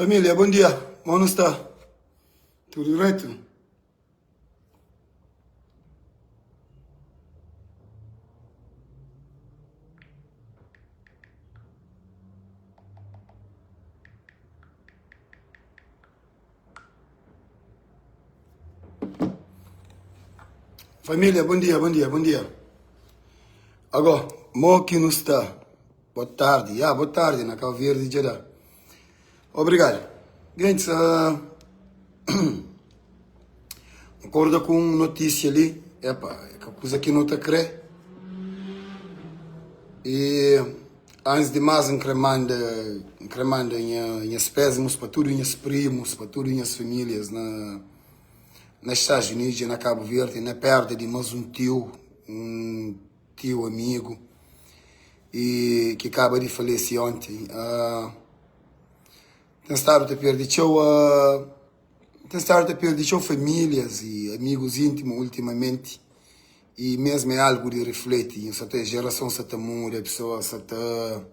Família, bom dia. Como nu sta? Tudo direito? Família, bom dia, bom dia, bom dia. Agora, mo ki nu sta? Boa tarde. Ya, boa tarde na Cabo Verde dja da. Obrigado. Gentis, uh, acorda ku un notícia li, epa, é ka kuza ki nu ta kre. E antes de mais, N kre manda, N kre manda nha, nhas pésimos pa tudu nhas primos, pa tudu nhas famílias na, na Estados Unidos e na Cabo Verde, na perda di más un tiu, un tiu amigu e ki kaba di falese onti. Uh, ten stadu ta perde txeu, uh, ten stadu ta perde txeu famílias e amigus íntimu ultimamenti e mesmu é algu di rifleti. Nhu sa ta, jerason sa ta muda, pesoas sa ta,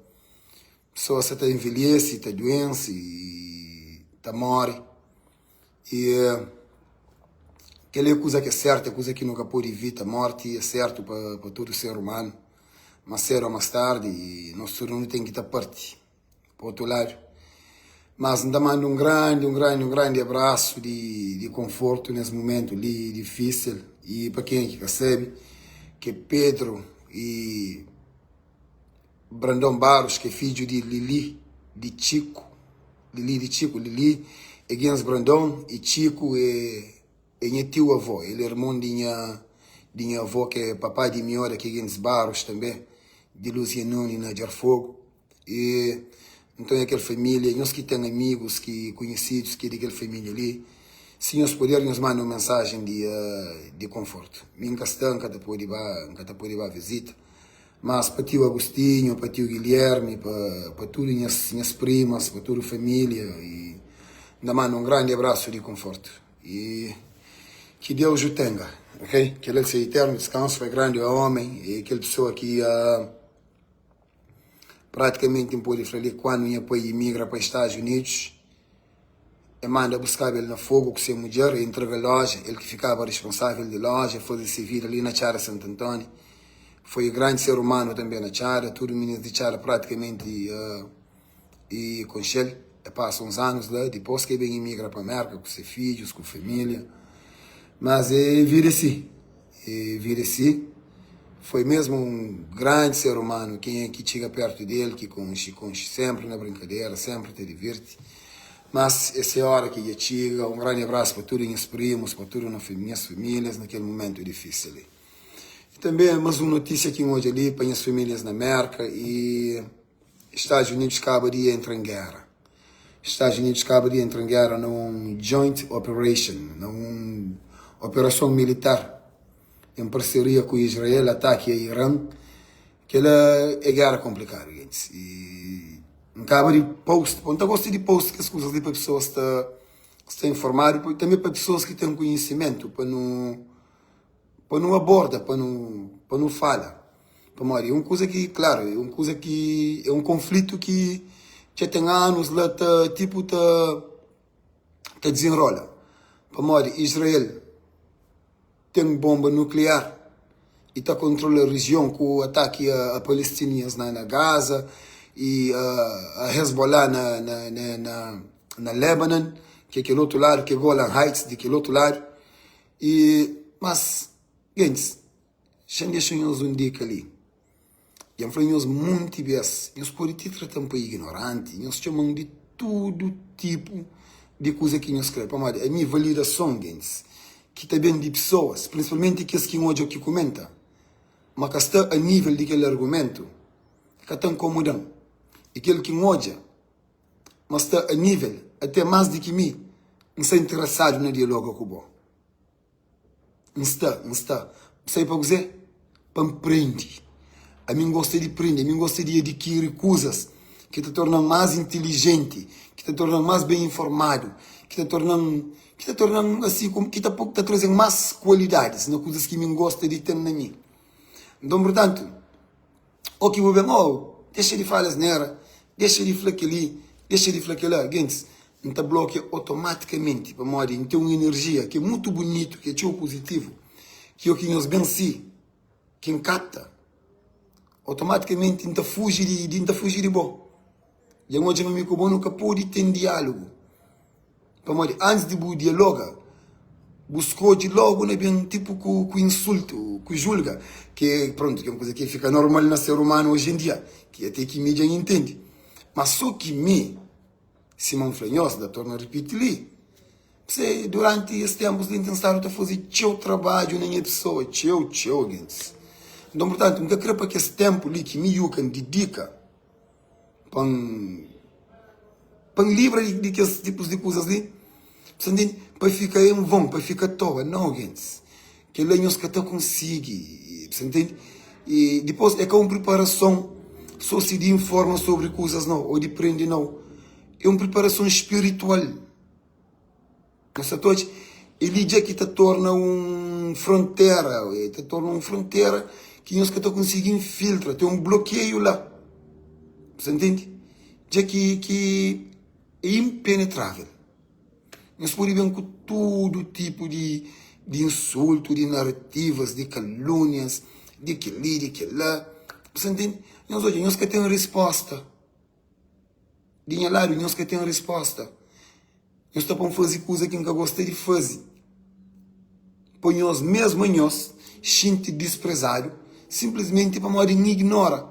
pesoas sa ta envelhese, ta duense e ta more. E kel-li é kuza ki é sértu, é kuza ki nu ka pode ivita. Mórti é sértu pa tudu ser umanu, más sédu ô más tardi, nos tudu nu ten ki ta parti pa otu ladu. Mas N ta manda un grandi, un grandi, un grandi abrasu di konfortu nes mumentu li difísil. I pa kenha ki ka sabe, ki é Pedru i. Brandon Barros ki é fidju di Lili di Txiku Lili di Txiku Lili é Gens Brandon i Txiku é é nha tiu avó el é irmon di nha di nha avó ki é papá di Mioda ki é Gens Barros tanbê di Luzianoni na Djarfogo i nton é kel família nhos ki ten amigus ki konhisidus ki é di kel família li si nhos puder nhos manda un mensajen di di konfortu mi N ka sta N ka ta pode ba N ka ta pode ba vizita. Mas pa tiu Agostinho, pa tiu Guilherme, pa pa tudu nhas nhas primas, pa tudu família i N ta manda un grandi abrasu di konfortu i ki Deus o tenga, ok? Kel el se iternu diskansu foi grandi omi e kel pesoa ki pratikamenti N pode fla li kuandu nha pai imigra pa Estados Unidos E manda buskaba el na Fogu ku se mudjer, e intrega loja, el ki fikaba risponsável di loja, faze se vida li na Txada Santu Antóni. Foi grandi ser umanu tanbe na Txada, tudu minis di Txada pratikamenti e konxe-l. E pasa uns anus la, dipôs ki e ben imigra pa Mérka ku se fidjus, ku família. Mas e vida é si. E vida é si. Foi mesmu un grandi ser umanu, kenha ki txiga pertu di el, ki konxe, konxe senpri na brinkadera, senpri ta divirti. Mas es é ora ki dja txiga. Un grandi abrasu pa tudu nhas primus, pa tudu nhas famílias na kel mumentu difísil li. I tanbe mas un notísia ki N odja li pa nhas famílias na Merka i Estados Unidos kaba di entra en géra. Estados Unidos kaba di entra en géra na un joint operation, na un operason militar en parseria ku Israel, ataki a Iran. Kela é géra konplikadu, gentis. I N kaba di post, N ta gosta di post kes kuzas li pa pesoas sta sta informadu, tanbe pa pesoas ki ten konhisimentu pa nu pa nu aborda, pa nu pa nu fala. Pamodi é un kuza ki, klaru, é un kuza ki é un konflitu ki dja ten anus la ta tipu ta ta dizenrola. Pamodi Israel ten bonba nukliar i ta kontrola rijion ku ataki a palestinians na na Gaza i a Hezbollah na na na na na Lebanon, ki é kel otu ladu, ki é Golan Heights di kel otu ladu. I mas gentis, xa-m dexa nhos un dika li. Dja N fla nhos monti bês, nhos pode ti trata-m pa ignoranti, nhos txoma-m di tudu tipu di kuza ki nhos krê, pamodi ami validason gentis ki ta ben di pesoas, prinsipalmenti kes ki N odja ki kumenta, ma ka sta a nível di kel argumentu, ka ta nkomoda-m. I kel ki N odja ma sta a nível até más di ki mi, N sta interesadu na dialoga ku bo. N sta, N sta. N sai pa kuzê? Pa N prende. Ami N gosta di prende, ami N gosta di adikiri kuzas ki ta torna-m más intilijenti, ki ta torna-m más ben informadu, ki ta torna-m, ki ta torna-m asi, ki ta ta traze-m más kualidadis na kuzas ki mi N gosta di ten na mi. Nton, purtantu, ô ki bu ben, ô, dexa di fala asnera, dexa di fla kel-li, dexa di fla kel-la. Gentis. N ta blokia otomatikamenti pamodi N ten un inerjia ki é mutu bunitu, ki é txeu puzitivu, ki o ki nhos ben si, ki N kapta, otomatikamenti N ta fuji di, N ta fuji di bo. Dja N odja ma mi ku bo nu ka pode ten diálugu. Pamodi antis di bu dialoga, bu skodje logu na ben tipu ku ku insultu, ku julga, ki prontu, ki é un kuza ki fika normal na ser umanu oji en dia, ki ate ki mi dja N intende. Ma so ki mi, sima N fla nhos, N ta torna ripiti li, p'sei duranti es tenpus li N ten stadu ta faze txeu trabadju na nha pesoa, txeu, txeu gentis. Nton, purtantu, N ka kre pa kes tenpu li ki mi Yuka N didika, Pa N pa N libra di kes tipus di kuzas li, sa ntende? Pa fika en von, pa fika atoa. Nau, gentis, kel-la nhos ka ta konsigi, sa ntende? I dipôs é ka un priparason sô si di informa sobri kuzas nau, ô di prende nau. É un priparason spiritual. Nhos sta ta odja? É li dja ki ta torna un frontera, ta torna un frontera ki nhos ka ta konsigi infiltra, ten un blokeiu la. Bu sta ntende? Dja ki ki é impenetrável. Nhos pode ben ku tudu tipu di di insultu, di narativas, di kalúnias, di kel-li, di kel-la. Bu sta ntende? Nhos odja, nhos ka ten resposta. Di nha ladu nhos ka ten resposta. Nhos ta pô-m faze kuza ki N ka gosta di faze. Pô nhos, mésmu anhos, xinti disprezadu sinplismenti pamodi N ignora.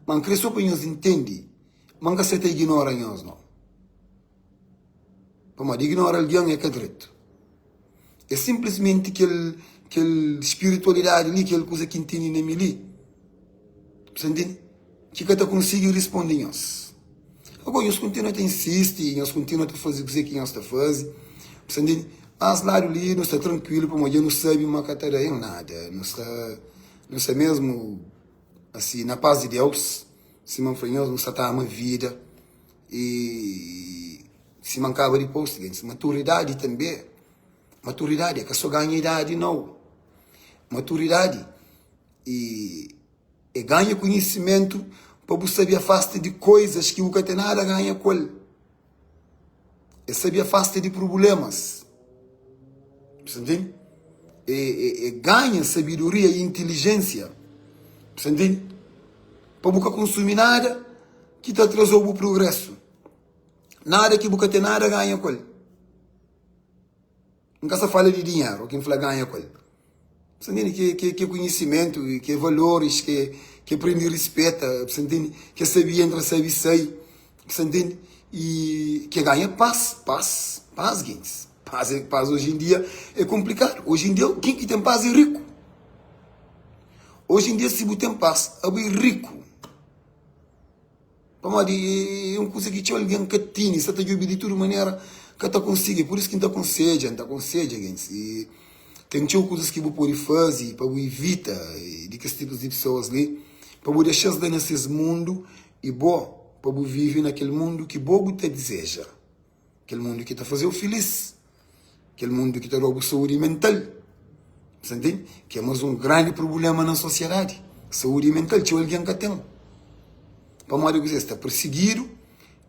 Má N krê sô pa nhos intende ma N ka sta ta ignora nhos, nau. Pamodi ignora algen é ka dretu. É sinplismenti kel kel spiritualidadi li, kel kuza ki N tene na mi li, bu sta ntende? Ki ka ta konsigi risponde nhos. Agora, nhos kontinua ta insisti, nhos kontinua ta faze kuzê ki nhos ta faze, bu sta ntende? Mas ladu li nu sta trankuilu pamodi dja nu sabe ma ka ta da en nada. Nu sta nu sta mesmu asi na pas di Deus, sima N fla nhos, nu sta ta ama vida i. Sima N kaba di post gentis, maturidadi tanbe, maturidadi é ka so ganha idadi nau, maturidadi e é ganha konhisimentu pa bu sabe afasta di koizas ki bu ka ten nada ganha ku el, é sabe afasta di prublémas, bu sta ntende? É é é ganha sabedoria i intelijénsia, bu sta ntende? Pa bu ka konsumi nada ki ta atraza-u bu prugrésu. Nada ki bu ka ten nada ganha ku el. N ka sta fala di dinheru, ki N fla ganha ku el. Bu sta ntende? Ki ki ki konhisimentu, ki valoris, ki ki prende rispeta, bu sta ntende? Ki sabe entra, sabe sai, bu sta ntende? I ki ganha pas, pas, pas gentis. Pas, pas oji en dia é konplikadu. Oji en dia ken ki ten pas é riku. Oji en dia si bu ten pas, abo é riku. Pamodi é un kuza ki txeu algen ka tene, sta ta djobe di tudu manera, ka ta konsigi. Pur isu ki N ta konsedja, N ta konsedja gentis. I ten txeu kuzas ki bu pode faze pa bu ivita di kes tipus di pesoas li, pa bu dexa-s da na ses mundu i bo pa bu vive na kel mundu ki bo bu ta dizeja. Kel mundu ki ta faze-u filís, kel mundu ki ta da-u bu saúdi mental. Bu sta ntende? Ki é más un grandi prubléma na sosiadadi. Saúdi mental txeu algen ka ten. Pamodi kuzê? Es ta pirsigidu,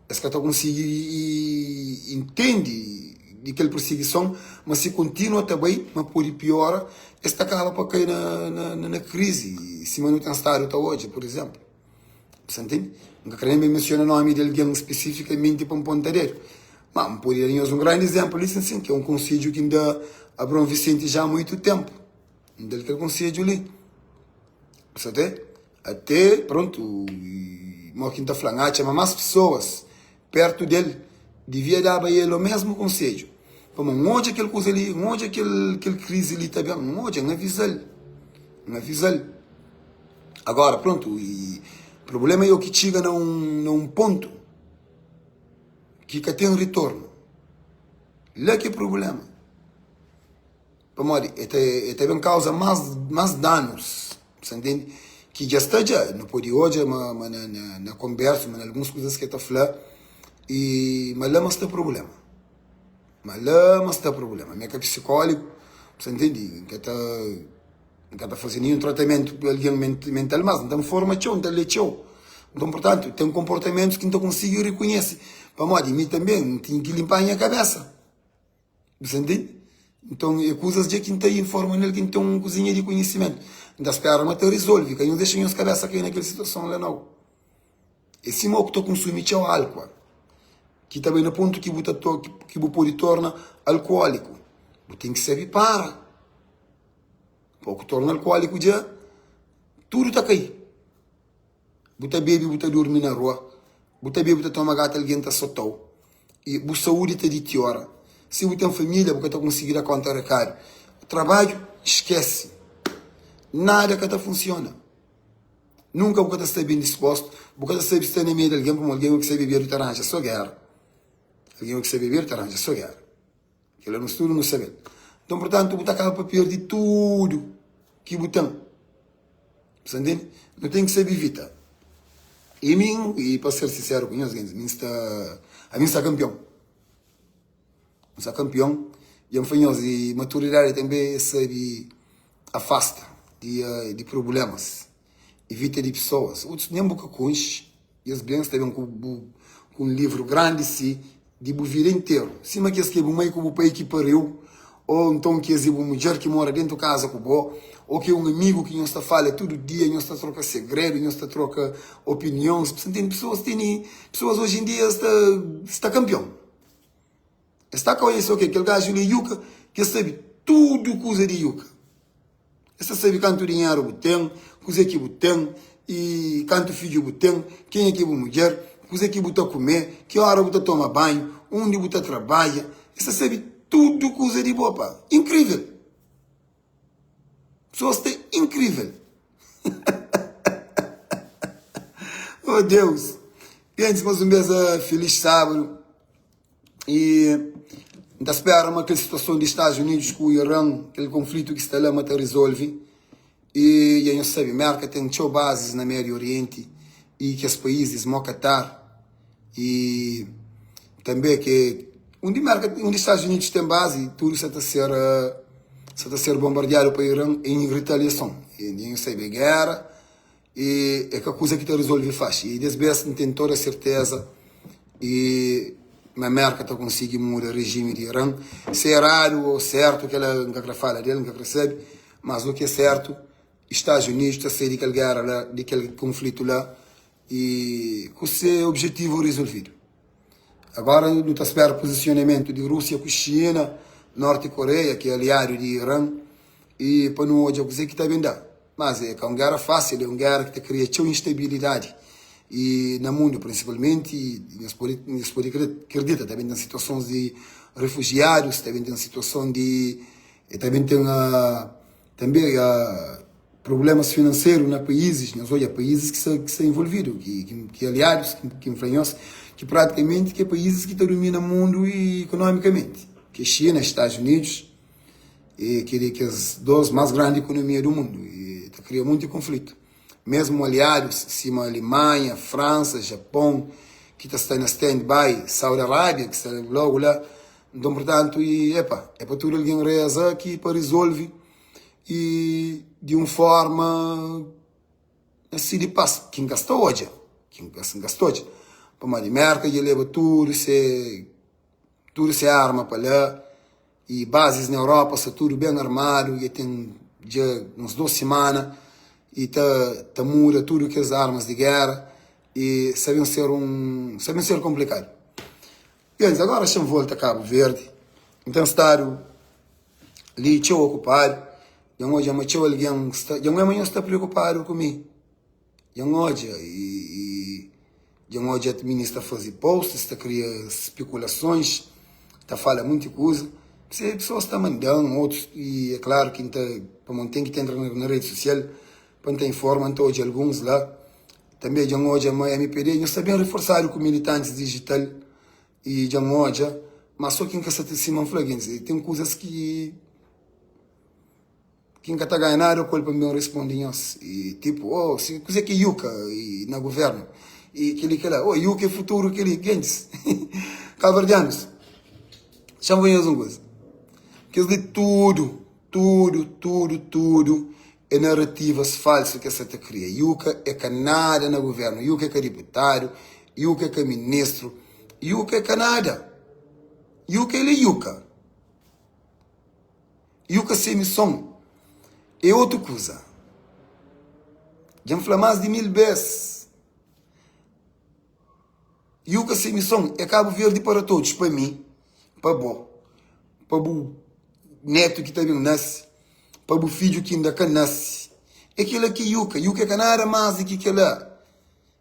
es ka ta konsigi intende di kel pirsigison, ma si kontinua ta bai, ma pode piora, es ta kaba pa kai na na krizi, sima nu ten stadu ta odja, pur izénplu. Bu sta ntende? N ka kre nen mensiona nomi di algen spesifikamenti pa N ponta dedu. Ma N pode da nhos un grandi izénplu li, sin sin, ki é un konsedju ki N da Abraon Visenti já muitu ténpu. N da-l kel konsedju li. Bu sta te? Até, prontu, mo ki N ta fla, N atxa ma más pesoas pertu del divia daba el omésmu konsedju. Pamodi N odja kel kuza li, N odja kel, kel krizi li ta ben, N odja, N aviza-l, N aviza-l. Agora, prontu, i prubléma é o ki txiga na un, na un pontu ki ka ten ritornu. La ki é prubléma. Pamodi e ta, e ta ben kauza más, más danus, sa ntende? Ki dja sta dja, nu pode odja ma, ma na, na, na konbersu, ma na alguns kuzas ki e ta fla, i ma la ma sta prubléma. Ma la ma sta prubléma. Mi é ka psikóligu, sa ntende? N ka ta. N ka ta faze ninhun tratamentu pa algen mental, mas N ta nforma txeu, N ta lé txeu. Nton, purtantu, ten konportamentus ki N ta konsigi rekonhese. Pamodi mi tanbe N ten ki linpa nha kabésa. Bu sa ntende? Nton, é kuzas dja ki N ta informa nel ki N ten un kuzinha di konhisimentu. N ta spera ma ta rizolve, ka nhos dexa nhos kabésa kai na kel situason la nau. É sima o ku ta konsumi txeu álkua, ki ta bai na pontu ki bu ta ki bu pode torna alkuóliku. Bu ten ki sabe para. Pa o ku torna alkuóliku dja, tudu ta kai. Bu ta bebe, bu ta durmi na rua, bu ta bebe, bu ta toma gata, algen ta sota-u i bu saúdi ta ditiora. Si bu ten família, bu ka ta konsigi da kónta rekadu. Trabadju, skese. Nada ka ta funsiona. Nunka bu ka ta sta ben dispostu, bu ka ta sabe sta na meiu di algen, pamodi algen ki sta bebedu ta ranja so géra. Algen ki sta bebedu ta ranja so géra. Kel-la nos tudu nu sabe-l. Nton, purtantu, bu ta kaba pa perde tudu ki bu ten. Bu sta ntende? Nu ten ki sabe ivita. I mi, i pa ser sinseru ku nhos, gentis, mi sta, ami sta kanpion. N sta kanpion. Dja N fla nhos, i maturidadi tanbe é sabe afasta di, di prublémas, ivita di pesoas. Otus nen bu ka konxe. Es ben sta ben ku bu ku un livru grandi si di bu vida interu, sima kes ki é bu mai ku bu pai ki pariu, ô nton kes é bu mudjer ki mora dentu kaza ku bo, ô ki é un amigu ki nhos ta fala tudu dia, nhos ta troka segredu, nhos ta troka opinions. Bu sta ntende? Pesoas tene, pesoas oji en dia sta sta kanpion. Es ta ka oja so ke kel gaju li é yuka, ki es sabe tudu kuza di yuka. Es ta sabe kantu dinheru bu ten, kuzê ki bu ten i kantu fidju bu ten, kenha ki é bu mudjer, kuzê ki bu ta kume, ki óra bu ta toma banhu, undi bu ta trabadja. Es ta sabe tudu kuza di bo, pa. Inkrível! Pesoas sta inkrível! Oh Deus! Gentis, más un bês, filís sábadu. I N ta spera ma kel situason di Stadus Unidus ku Iran, kel konflitu ki sta la ma ta rizolve. I dja nhos sabe, Mérka ten txeu bazis na Médiu Orienti i kes paízis mo Katar i tanbe ke undi Mérka, undi Stadus Unidus ten bazi, tudu sa ta ser sa ta ser bonbardiadu pa Iran en ritaliason. I dja nhos sabe, é géra. E é ka kuza ki ta rizolve faxi. I des bes N ten toda serteza e ma Merka ta konsigi muda rejimi di Iran. Se eradu o sertu kela N ka kre fala del, N ka kre sabe. Mas u ki é sertu, Estados Unidos ta sai di kel gera la, di kel konflitu la i ku se objetivu rizolvidu. Agora nu ta spera pozisionamentu di Rúsia ku Xina, Norti Koreia ki é aliadu di Iran i pa nu odja kuze ki ta ben da. Mas é ka un géra fásil, é un géra ki ta kria txeu instabilidadi i na mundu, prinsipalmenti, nhos pode nhos pode kridita, ta ben ten situasons di rifujiadus, ta ben ten situason di ta ben ten tanbe prublémas finanseru na paízis, nhos odja paízis ki sta ki sta involvidu, ki ki aliadus ki N fla nhos, ki pratikamenti ki é paízis ki ta dumina mundu ikonomikamenti, ki é Xina, Stadus Unidus. E kel-li é kes dos más grandi ikonomia du mundu i ta kria monti konflitu. Mésmu aliadus sima Alimanha, Fransa, Japon ki ta sta na stand-by, Saudi Arábia ki sta lógu la. Nton, purtantu, i epa, é pa tudu algen reza ki pa rizolve i di un fórma asi di pas ki N ka sta odja, ki N ka sta odja. Pamodi Mérka dja leba tudu se tudu se arma pa la. I bazis na Europa sta tudu ben armadu, dja ten dja uns dos simana i ta ta muda tudu kes armas di gera i sta ben ser un sta ben ser konplikadu. Gentis, agora xa N volta Kabu Verdi, N ten stadu li txeu okupadu, dja N odja ma txeu algen sta dja N odja ma nhos sta preokupadu ku mi. Dja N odja i dja N odja minis ta faze posts, ta kria spekulasons, ta fala munti kuza. Se pesoas ta manda-m, otus i é klaru ki N ta pamodi N ten ki ta entra na redi sosial pa N ta informa, N ta odja alguns la. Tanbe dja N odja ma mpd nhos sta ben riforsadu ku militantis dijital i dja N odja ma so ki N ka sta ta sima N fla gentis ten kuzas ki. Ki N ka ta ganha nada ku el pa N ben responde nhos. I tipu, oh, si kuzê ki Yuka i na guvernu i kel-li kel-la. Oh, Yuka é futuru kel-li. Gentis, kabuverdianus, xa-m fla nhos un kuza. Kes-li tudu, tudu, tudu, tudu é narativas falsu ki es sa ta kria. Yuka é ka nada na guvernu. Yuka é ka diputadu, Yuka é ka ministru. Yuka é ka nada. Yuka el é yuka. Yuka se mison é otu kuza. Dja N fla más di mil bês. Yuka se mison é Kabu Verdi para todos, pa mi, pa bo, pa bu netu ki ta ben nase, pa bu fidju ki inda ka nase. É kela ki Yuka. Yuka é ka nada más di ki kela.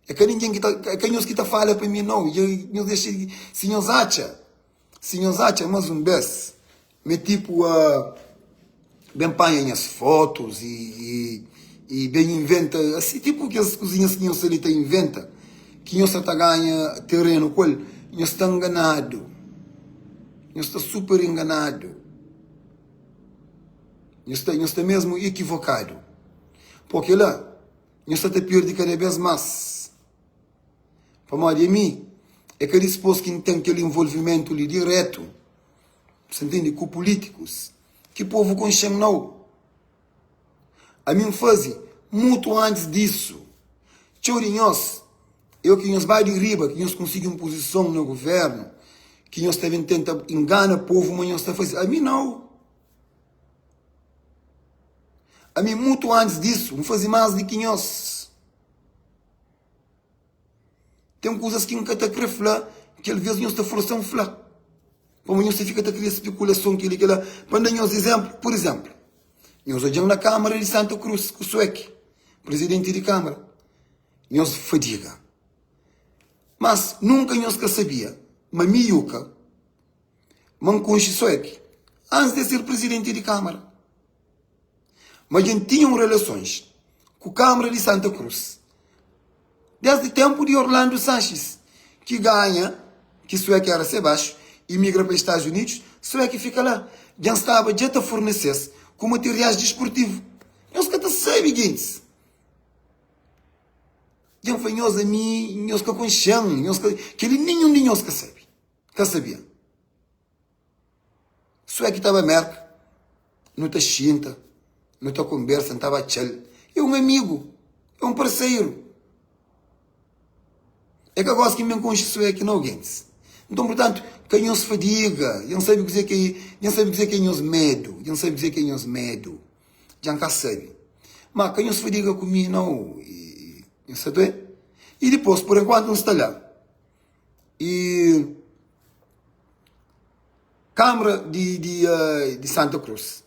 É ka ningen ki ta, é ka nhos ki ta fala pa mi nau. Dja nhos dexa, si nhos atxa, si nhos atxa más un bês, Mi tipo a ben panha nhas fotos e e ben inventa asi tipo kes kuzinhas ki nhos sta li ta inventa ki nhos sta ta ganha terenu ku el nhos sta nganadu nhos sta super enganadu nhos sta nhos sta mesmu ekivokadu po kila nhos sta ta perdi kada bes mas pamodi ami é ka dispos ki N ten kel envolvimentu li diretu. Sa ntende? Ku pulítikus ki povu konxe-m nau. Ami N faze mutu antis disu. Txeu di nhos é o ki nhos ba di riba, ki nhos konsigi un puzison na guvérnu, ki nhos ta ben tenta ingana povu ma nhos ta faze. Ami nau. Ami mutu antis disu N faze más di ki nhos. Ten kuzas ki N ka ta kre fla ki alvês nhos ta forsa-m fla. Pamodi nhos ta fika ta kria spekulason kel-li kel-la. Pa N da nhos izénplu, pur izénplu, nhos odja-m na Kámara di Santa Krus ku Sueki, prizidenti di Kámara. Nhos fadiga. Mas nunka nhos ka sabia ma mi Yuka, ma N konxe Sueki antis di el ser prizidenti di Kámara. Ma dja N tinha un relasons ku Kámara di Santa Krus desdi ténpu di Orlando Sanches ki ganha, ki Sueki éra se baxu, imigra pa Estados Unidos, Sueki fika la. Dja N staba dja ta fornese-s ku materiais disportivu. Nhos ka ta sabe, gentis. Dja N fla nhos, ami, nhos ka konxe-m, nhos ka, kel-li ninhun di nhos ka sabe, ka sabia. Sué ki ta ba Merka, nu ta xinta, nu ta konbersa, N ta ba atxa-l. É un amigu, é un parseru. É ka gosi ki N ben konxe Sué ki nau, gentis. Nton, purtantu, ka nhos fadiga. Dja N sabe kuzê ki, dja N sabe kuzê ki é nhos medu, dja N sabe kuzê ki é nhos medu. Dja N ka sabe. Má ka nhos fadiga ku mi, nau. Nhos sabe? I dipôs, pur enkuantu N sta la, i. Kamara di di di Santa Cruz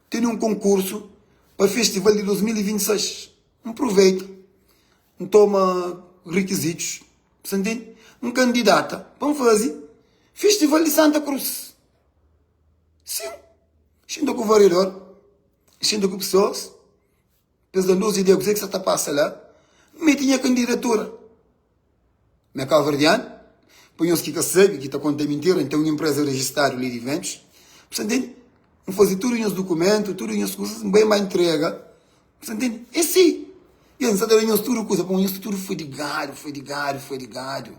tene un konkursu pa festival di 2026. N pruveita, N toma rikizitus, sa ntende? N kandidata pa N faze festival di Santa Cruz. Sin, xinta ku variador, xinta ku pesoas, pa es da-m dos ideia kuzê ki sa ta pasa la, N mete nha kandidatura. Mi é kauverdianu, pa nhos ki ka sabe, ki ta konta mintira, N ten un inpreza rejistadu li di Ventus. Bu sta ntende? N faze tudu nhos dukumentu, tudu nhos kuzas, N bai ma ntrega. Bu sta ntende? É si! I N sta ta da nhos tudu kuza, pamodi nhos sta tudu fadigadu, fadigadu, fadigadu.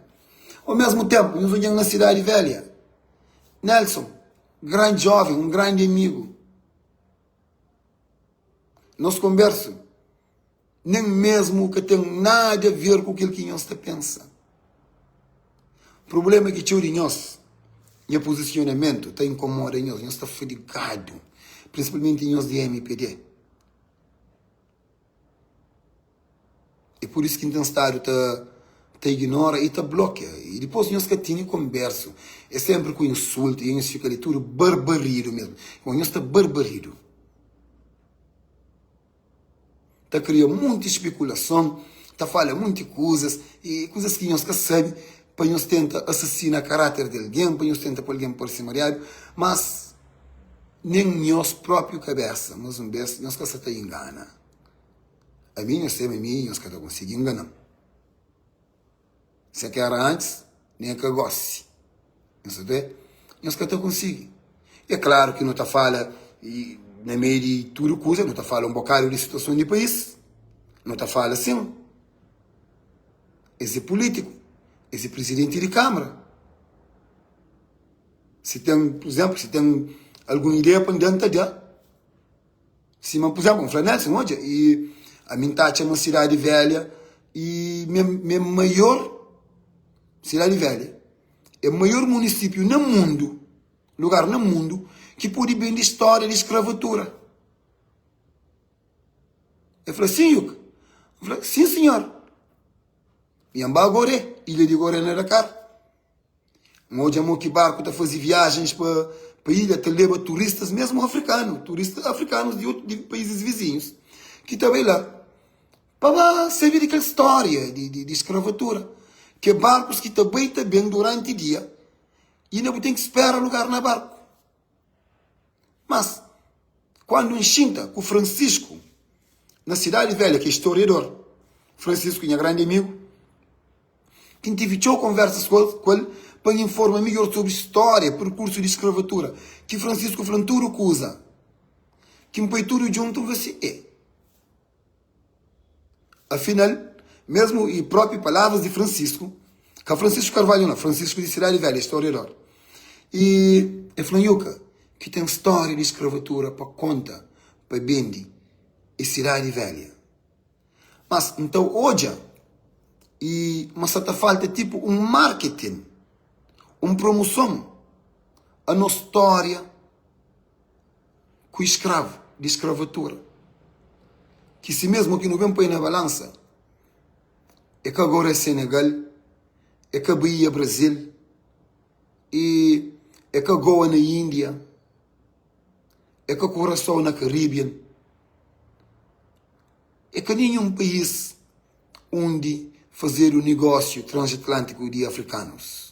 Ô mesmu tenpu, nhos odja-m na Sidadi Velha. Nelson, grandi joven, un grandi amigu. Nos konbersu. Nen mesmu ka ten nada a ver ku kel ki nhos ta pensa. Problema ki txeu di nhos, nha pozisionamentu ta inkomoda nhos, nhos ta fadigadu, prinsipalmenti nhos di mpd. É pur isu ki N ten stadu ta ta ignora i ta blokia. I dipôs nhos ka tene konbersu, é senpri ku insultu i nhos fika li tudu barbaridu mesmu. Bon, nhos sta barbaridu. Ta kria munti spekulason, ta fala munti kuzas, i kuzas ki nhos ka sabe, pa nhos tenta asasina karáter di algen, pa nhos tenta poi algen parse mariadu, mas nen nhos própi kabésa, más un bês, nhos ka sa ta ingana. Ami nhos sabe, ami nhos ka ta konsigi ingana-m. Se ka era antis, nen ka gosi. Nhos ta ve? Nhos ka ta konsigi. É klaru ki nu ta fala na meiu di tudu kuza, nu ta fala un bokadu di situason di país. Nu ta fala sin. Es é pulítiku, es é prizidenti di Kamara. Si ten, pur izénplu, si ten algun ideia pa N da, N ta da. Sima, pur izénplu, N fla Nelson, odja, i ami N ta atxa ma Sidadi Velha i mi é maior Sidadi Velha. É maior munisípiu na mundu, lugar na mundu, ki pode bende stória di skravatura. El fla, Sin, Yuka. N fla, Sin, sinhor. Mi N ba Goré, ilha di Goré na Dakar. N odja mo ki barku ta faze viajens pa pa ilha, ta leba turistas, mesmu afrikanu, turistas afrikanus di otu di paizis vizinhus ki ta bai la pa ba sabe di kel stória di di di skravatura. Ke barkus ki ta bai ta ben duranti dia, inda bu ten ki spera lugar na barku. Mas, kuandu N xinta ku Francisco na Sidadi Velha, ki é storiador, Francisco nha grandi amigu, ki N tive txeu konversas ku el pa N informa midjor sobri stória, perkursu di skravatura, ki Francisco fla-m tudu kuza, ki N poi tudu djuntu, N fla si, E! Afinal, mesmu i propi palavras di Francisco, ka Francisco Carvalho nau, Francisco di Cidade Velha, historiador, i e fla Nhuka ki ten storia di skravatura pa konta pa bendi e Cidade Velha. Mas N ta odja i ma sa ta falta tipu un marketing, un promoson a nos storia ku skravu, di skravatura, ki si mesmu ki nu ben poi na balansa, é ka agora é Senegal, é ka Bahia Brasil, e é ka Goa na Índia, é ka Curaçao na Caribbean, é ka ninhun país undi fazedu negósiu transatlântiku di afrikanus.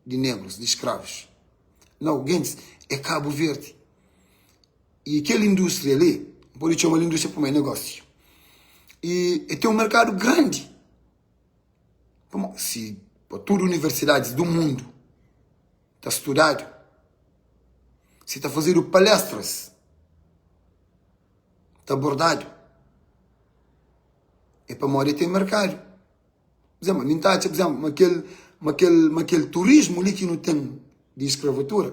di negrus, di skravus. Nau, gentis, é Kabu Verdi. I kel indústria li, N pode txoma-l indústria pamodi é negósiu. I el ten un merkadu grandi. Pamodi si pa tudu universidadis du mundu ta studadu, si ta fazedu palestras, ta abordadu, é pamodi el ten merkadu. Pur izénplu, mi N ta atxa, pur izénplu, ma kel, ma kel, ma kel turismu li ki nu ten di skravatura,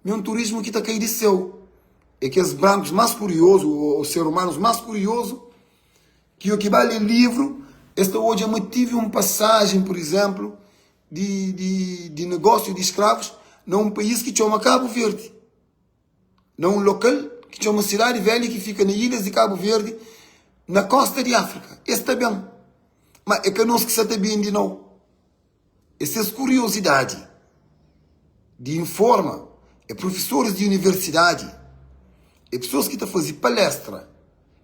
mi é un turismu ki ta kai di séu. É kes brankus más kuriozu, ô ser umanus más kuriozu, ki o ki ba lé livru, es ta odja ma tive un pasajen, pur izénplu, di, di, di negósiu di skravus na un país ki txoma Kabu Verdi. na un lokal ki txoma Sidadi Velha ki fika na ilhas di Kabu Verdi, na kosta di Afrika. Es ta ben, ma é ka nos ki sa ta bende nau. É ses kuriosidadi di informa, é profesoris di universidadi, é pesoas ki ta faze palestra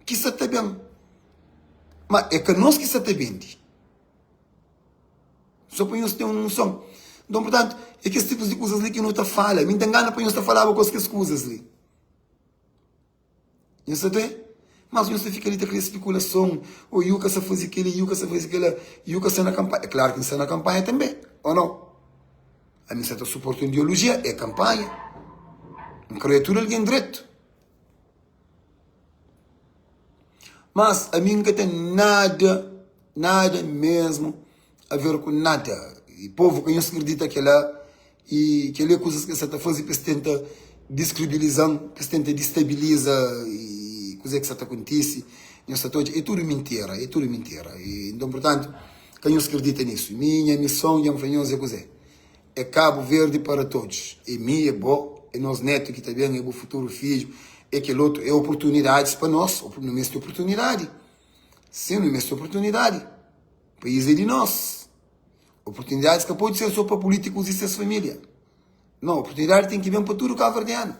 ki sa ta ben, ma é ka nos ki sa ta bende. Só pa nhos ten un noson. Nton, purtantu, é kes tipus di kuzas li ki nu ta fala. Mi N ten gana pa nhos ta falaba ku es kes kuzas li. Nhos ta ten? Mas nhos ta fika li ta kria spekulason. Ô, Yuka sa faze kel-li, Yuka sa faze kel-la, Yuka sta na kanpanha. É klaru ki N sta na kanpanha tanbê, ô nau? Ami N sa ta suporta un ideolojia, é kanpanha. N kre tudu algen dretu. Mas ami N ka ten nada, nada mesmu a ver ku nada. I povu ka nhos kridita kela i keli é kuzas ki es sa ta faze pa es tenta diskribiliza-m, pa es tenta distabiliza i kuzê ki sa ta kontise. Nhos sa ta odja, é tudu mintira, é tudu mintira. I nton, purtantu, ka nhos kridita nisu. Mi, nha mison, dja N fla nhos é kuzê? É Kabu Verdi para todos. É mi, é bo, é nos netu ki ta ben, é bu futuru fidju, é kel otu. É oportunidadis pa nos. Nu meste oportunidadi. Sin, nu meste oportunidadi. País é di nos. Oportunidadis ka pode ser so pa pulítikus i ses família. Nau, oportunidadi ten ki ben pa tudu kabuverdianu.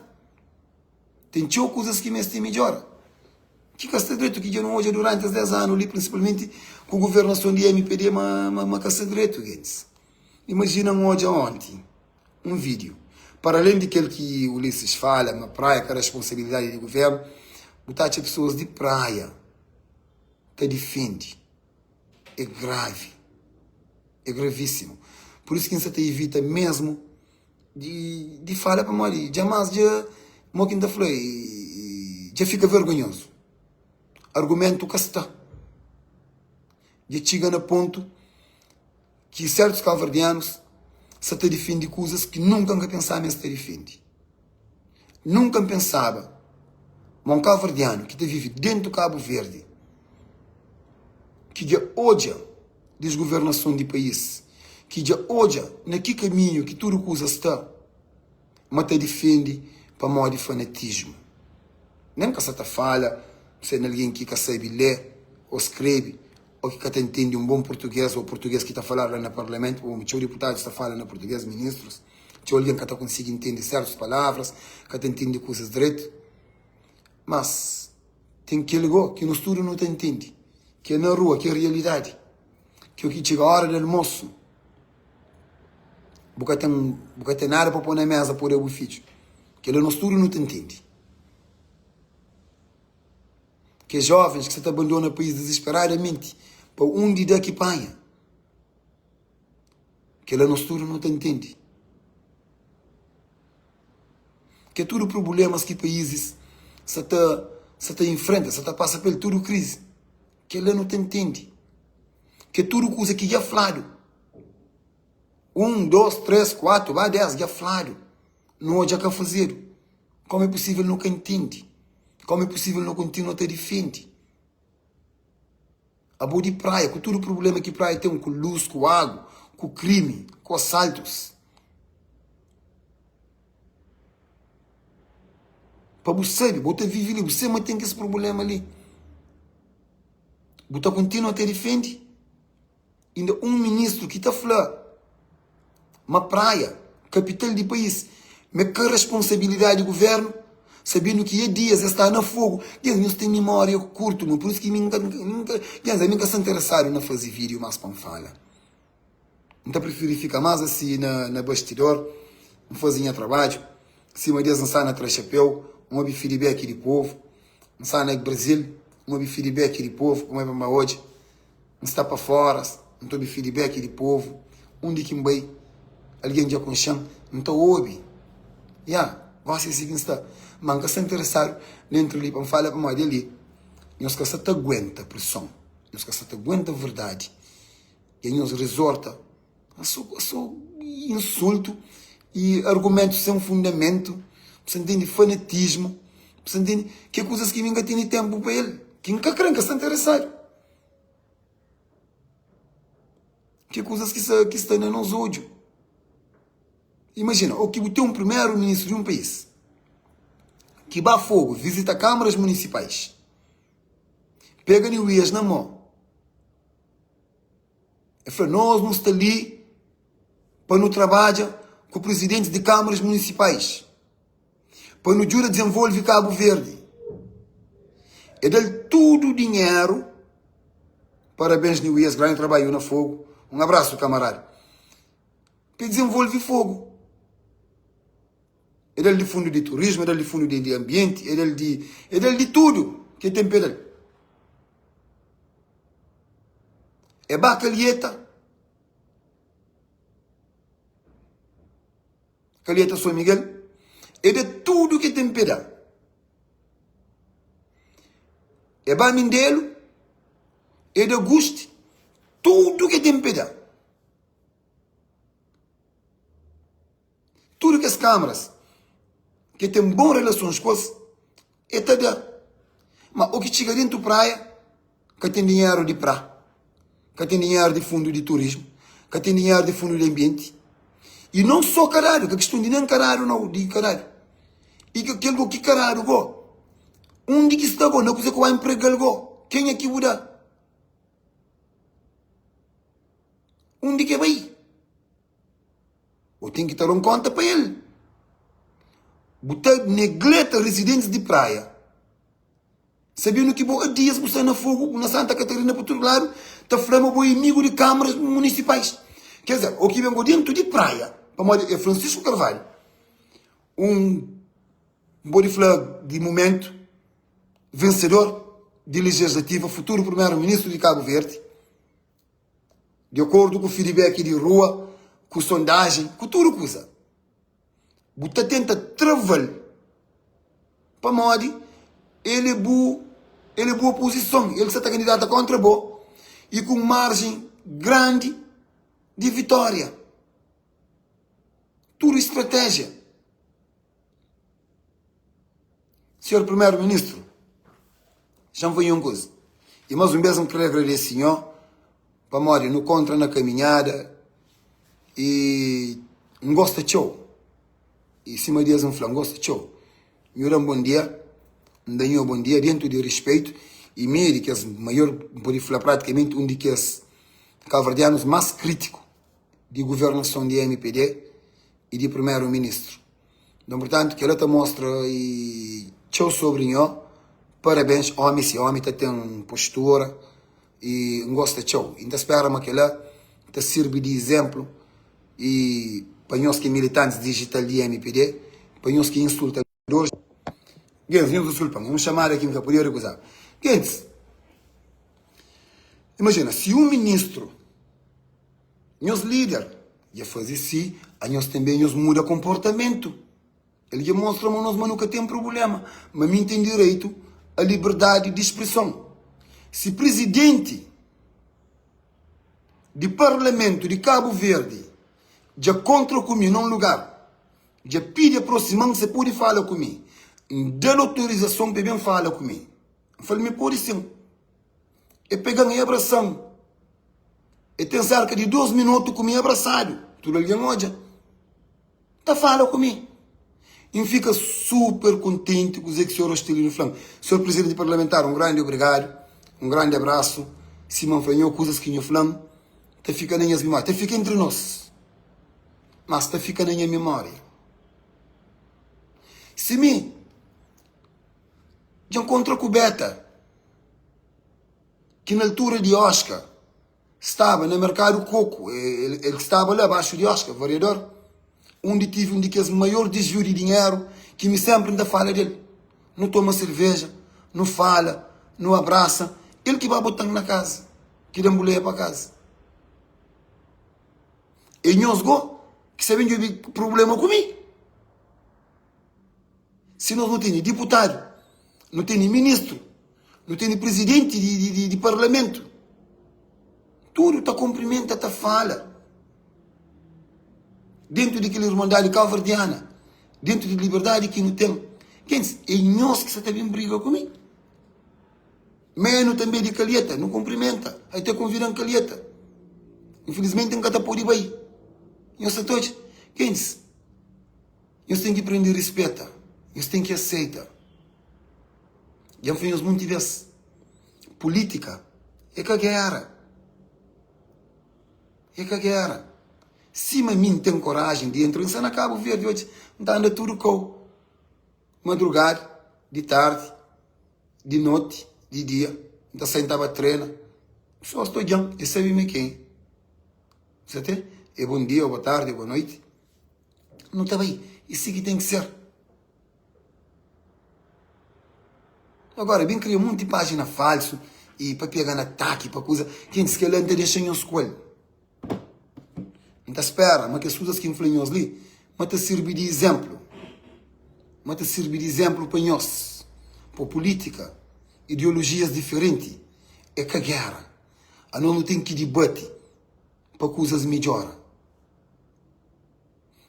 Ten txeu kuzas ki meste midjora. Ki ka sta dretu, ki dja nu odja duranti es 10 anu li, prinsipalmenti ku guvernason di mpd, ma ma ka sta dretu, gentis. Imajina N odja onti un vídiu, para alén di kel ki Ulisses fala ma praia ka responsabilidadi di guvernu, bu ta atxa pesoas di praia ta difendi. É gravi, é gravíssimu. Pur isu ki N sa ta ivita mesmu di di fala pamodi dja mas dja, mo ki N ta fla, dja fika vergonhozu. Argumentu ka sta, dja txiga na pontu. ki sertus kabuverdianus sa ta difende kuzas ki nunka N ka pensaba ma es ta difende. Nunka N pensaba ma un kabuverdianu ki ta vive dentu Kabu Verdi, ki dja odja disguvernason di país, ki dja odja na ki kaminhu ki tudu kuza sta, ma ta difende pamodi fanatismu. Nen ka sa ta fala se na algen ki ka sabe lé ô skrebe ô ki ka ta ntende un bon purtugês ô purtugês ki ta faladu la na parlamentu, pamodi txeu diputadus ta fala na purtugês, ministrus, txeu algen ka ta konsigi ntende sértus palavras, ka ta ntende kuzas dretu. Mas ten kel go ki nos tudu nu ta ntende, ki é na rua, ki é realidadi, ki o ki txiga óra di almosu, bu ka ten, bu ka ten nada pa poi na mesa pa da bu fidju. Kel-la nos tudu nu ta ntende. Kes jovens ki sa ta abandona país dizisperadamenti pa undi da ki panha. Kel-la nos tudu nu ta ntende. Ke tudu prublémas ki paízis sa ta sa ta infrenta, sa ta pasa pa el, tudu krizi. Kel-la nu ta ntende. Ke tudu kuza ki dja fladu, un, dos, tres, kuatu, ba des, dja fladu, nu odja ka fazedu. Komu é pusível nu ka ntende? Komu é pusível nu kontinua ta difende? Abo di Praia, ku tudu prubléma ki Praia ten ku lus, ku agu, ku krimi, ku asaltus. Pa bu sabe, bu ta vive li, bu sabe ma ten kes prubléma li. Bu ta kontinua ta difende? Inda un ministru ki ta fla ma Praia, kapital di país, ma é ka responsabilidadi di guvernu, sabendu ki é dias es sta na fogu. Gentis, nhos ten mimória kurtu, ma pur isu ki mi N ka, N ka, gentis, ami N ka sta interesadu na faze vídiu más pa N fala. N ta prifiri fika más asi na, na bastidor, N faze nha trabadju. Sima des N sta na tra xapéu, N obi feedback di povu. N sta na Brazil, N obi feedback di povu, kuma é pa N ba odja. N sta pa fora, N ta obi feedback di povu, undi ki N bai, algen dja konxe-m, N ta obi. Ya, gosi é si ki N sta. Ma N ka sta interesadu na entra li pa N fala pamodi ali nhos ka sta ta aguenta preson, nhos ka sta ta aguenta verdadi i nhos rizorta a so so insultu i argumentus sen fundamentu, bu sta ntende, fanatismu, bu sta ntende, ki é kuzas ki mi N ka tene tenpu pa el, ki N ka kre, N ka sta interesadu. Ki kuzas ki sta, ki sta na nos odju. Imajina, o ki bu ten un primeru ministru di un país ki ba Fogo vizita kamaras munisipais, pega Niuias na mo, e fla, nos nu sta li pa nu trabadja ku prizidentis di kamaras munisipais. pa nu djuda dizenvolve Kabu Verdi. E da-l tudu dinheru. Parabéns Niuias, grandi trabadju na Fogo. Un abrasu kamarada. Pa e dizenvolve Fogo. E da-l di fundu di turismu, e da-l di fundu di ambienti, e da-l di, e da-l di tudu ki e ten pa e da-l. E ba Calheta. Calheta São Miguel é da tudo que tem pe da. É ba Mindelo, é da Guste, tudo que tem pe da. Tudo que as câmaras que tem bom relações com as, é ta da. Mas o que chega dentro praia, ka ten dinheru di pra, ka ten dinheru di fundu di turismu, ka ten dinheru di fundu di anbienti. I non so ka dadu, ka kiston di nen ka dadu nau, di ka dadu. I ka kel go ki ka dadu go, undi ki sta go, na kuze ku ba npregal go, kenha ki bu da? Undi ke bai? Bu ten ki ta da un konta pa el. Bu ta negleta rezidentis di Praia. Sabendo ki bo a dias bu sta na Fogo, na Santa Catarina pa tudu ladu, ta fla ma bo é amigu di kamaras munisipais. Ker dizer, o ki ben go dentu di Praia, pamodi é Francisco Carvalho, un, N pode fla di mumentu, vensedor di legislativa, futuru primeru-ministru di Kabu Verdi, di akordu ku feedback di rua, ku sondajen, ku tudu kuza. Bu ta tenta trava-l pamodi el é bu el é bu opozison, el sa ta kandidata kontra bo i ku un marjen grandi di vitória. Tudu é stratéjia. Senhor Primeru-Ministru, xa-m fla-nho un kuza, i más un bês N krê agradese nho pamodi nu kontra na kaminhada. I N gosta txeu. I sima di es N fla, N gosta txeu. Nhu da-m bon dia, N da nho bon dia, dentu di rispeitu. I mi é di kes maior, N pode fla pratikamenti un di kes kabuverdianus más krítiku di guvernason di mpd i di primeru ministru. Nton, purtantu, kel-la ta mostra i txeu sobri nho. Parabens, ómi si ómi ta ten postura i N gosta txeu. I N ta spera ma kel-la ta sirbi di izénplu i pa nhos ki é militantis dijital di mpd, pa nhos ki é insultadoris. Gentis, nhos diskulpa-m, é un xamada ki N ka podia rekuza. Gentis, imajina si un ministru, nhos líder, dja faze si, anhos tanbê nhos muda konportamentu. El dja mostra ma nos ma nu ka ten prubléma, ma mi N ten direitu a liberdadi di spreson. Si prizidenti di parlamentu di Kabu Verdi dja kontra ku mi na un lugar, dja pidi aprosima-m si e pode fala ku mi, N da-l otorizason pa e ben fala ku mi. N fla-l ma e pode sin. E pega-m e abrasa-m. E ten serka di dos minotu ku mi abrasadu. Tudu algen odja. Ta fala ku mi. I N fika super kontenti ku kuzê ki Senhor Ostelino fla-m. Senhor Prizidenti Parlamentar, un grandi obrigadu, un grandi abrasu. Sima N fla nho, kuzas ki nho fla-m ta fika na nhas mimória, ta fika entri nos, mas ta fika na nha mimória. Si mi dja N kontra ku Beta, ki na altura di Oscar staba na merkadu koku, el ki staba la baxu di Oscar, variador, undi tive un di kes maior disviu di dinheru ki mi senpri N ta fala del. Nu toma serveja, nu fala, nu abrasa, el ki ba bota-m na kaza, ki da-m buleia pa kaza. E nhos go ki sa ben djobe prubléma ku mi. Si nos nu tene diputadu, nu tene ministru, nu tene prizidenti di parlamentu, tudu ta kunprimenta, ta fala dentu di kel irmandadi kauverdiana, dentu di liberdadi ki nu ten. Gentis, é nhos ki sa ta ben briga ku mi? Menu tanbe di Calheta, nu kunprimenta, ate konvida-m Calheta. Infilismenti N ka ta pode bai. Nhos sa ta odja? Gentis, Nhos ten ki prende rispeta, nhos ten ki aseita. Dja N fla nhos monti bês, pulítika é ka géra. É ka géra. Sima mi N ten korajen di entra, N sta na Kabu Verdi oji, N ta anda tudu kau, madrugada, di tardi, di noti, di dia, N ta sai N ta ba trena. Pesoas ta odja-m, es sabe mi é kenha. Sa ten? É bon dia, ô boa tardi, ô boa noiti. Nu ta bai. E si ki ten ki ser. Agora, ben kria munti pájina falsu e pa pega na ataki, pa kuza. Gentis, kel-la N ta dexa nhos ku el. N ta spera ma kes kuzas ki N fla nhos li, ma ta sirbi di izénplu. Ma ta sirbi di izénplu pa nhos. Pa pulítika, ideolojias diferenti é ka géra. Anos nu ten ki dibati pa kuzas midjora.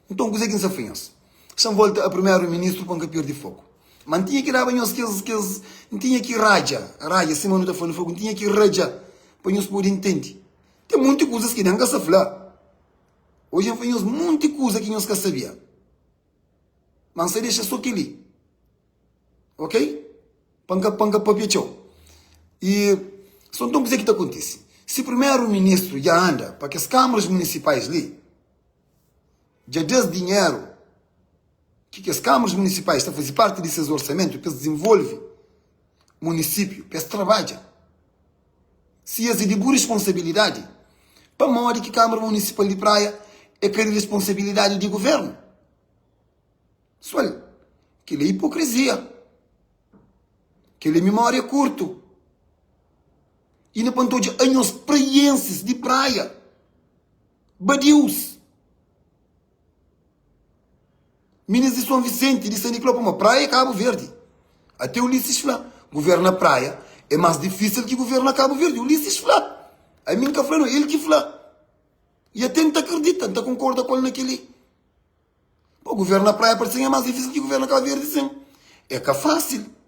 Nton, kuzê ki N sta fla nhos? Xa N volta a primeru-ministru pa N ka perde foku. Má N tinha ki daba nhos kes, kes, N tinha ki radja, radja, sima nu ta fla na fogu, N tinha ki radja pa nhos pode ntende. Ten monti kuzas ki nen N ka sta fla. Oji N fla nhos monti kuza ki nhos ka sabia. Má N sta dexa sô kel-li. Ok? Pa N ka, pa N ka papia txeu. I, so nton kuzê ki ta kontise? Si primeru-ministru dja anda pa kes kamaras munisipais li, dja da-s dinheru ki kes kamaras munisipais ta faze parti di ses orsamentu pa es dizenvolve munisípiu, pa es trabadja. Si es é di bu responsabilidadi, pamodi ki Kamara Munisipal di Praia é ka di responsabilidadi di guvernu? Pesoal, kel-li é ipokrizia. Kel-li é mimória kurtu. Inda pa N ta odja anhos praiensis di Praia, badius, minis di Son Visenti, di San Nicolau, pamodi Praia é Kabu Verdi. Até Ulisses fla, governa Praia é más difísil ki governa Kabu Verdi. Ulisses fla. Ami N ka fla, no, el ki fla. I até N ta kridita, N ta konkorda ku el na kel-li. Pô, governa Praia parse-m é más difísil ki governa Kabu Verdi, sin. É ka fásil.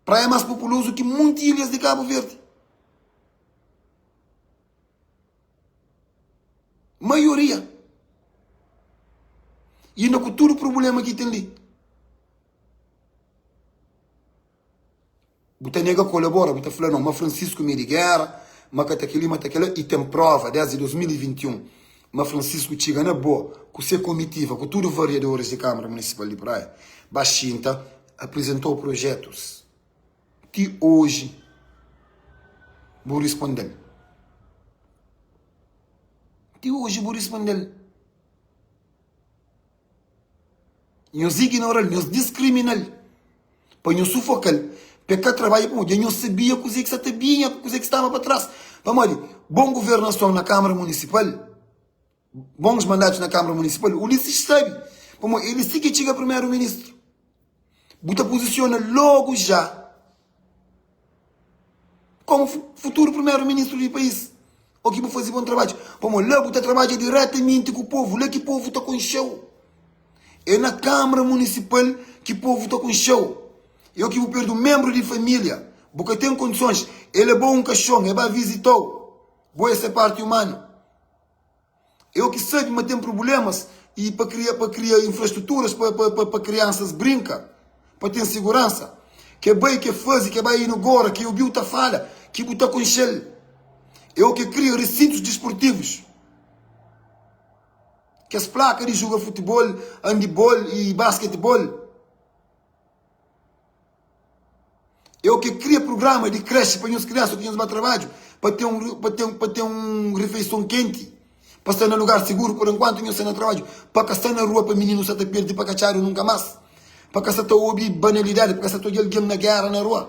Praia é más populozu ki munti ilhas di Kabu Verdi. Maioria. Inda ku tudu prubulema ki ten li. Bu ta nega kolabora, bu ta fla no ma Francisco mi é di gera, ma ka ta keli, ma ta kela, i ten prova desdi 2021 ma Francisco txiga na bo ku se komitiva, ku tudu variadoris di Kamara Munisipal di Praia, ba xinta, aprizentou projetus. Ti oji bu rispondel. Ti oji bu rispondel. Nhos ignora-l, nhos diskrimina-l, pa nhos sufoka-l, pa e ka trabadja, pamodi dja nhos sabia kuzê ki sa ta binha, kuzê ki staba pa tras. Pamodi bon governason na Kamara Munisipal, bons mandatus na Kamara Munisipal, Ulisses sabe, pamodi el si ki txiga primeru ministru. Bu ta puzisiona logu ja komu futuru primeru ministru di país o ki bu faze bon trabadju pamodi la bu ta trabadja diretamenti ku povu la ki povu ta konxeu é na kamara munisipal ki povu ta konxeu e o ki bu perde un menbru di familia bu ka ten kondisons e leba-u un kaxon e ba vizita-u bo é se parti umanu. Eu ki sabe ma ten prublémas i pa kria pa kria infrastruturas pa pa pa pa kriansas brinka, pa ten siguransa. Ke bai ke faze, ke bai inugora, ke obiu ta fala, ki bu ta konxe-l. Eu ke kria resintus disportivus, kes plaka di juga futibol, andibol i basketibol. Eu ke kria prugrama di kreshi pa nhos kriansa ku nhos ba trabadju pa ten un pa ten pa ten un rifeison kenti, pa sta na lugar siguru por enkuantu nhos sta na trabadju, pa ka sta na rua pa mininu sa ta perdi pa ka txadu nunka mas, pa ka sa ta obi banalidadi, pa ka sa ta odja algen na gera na rua,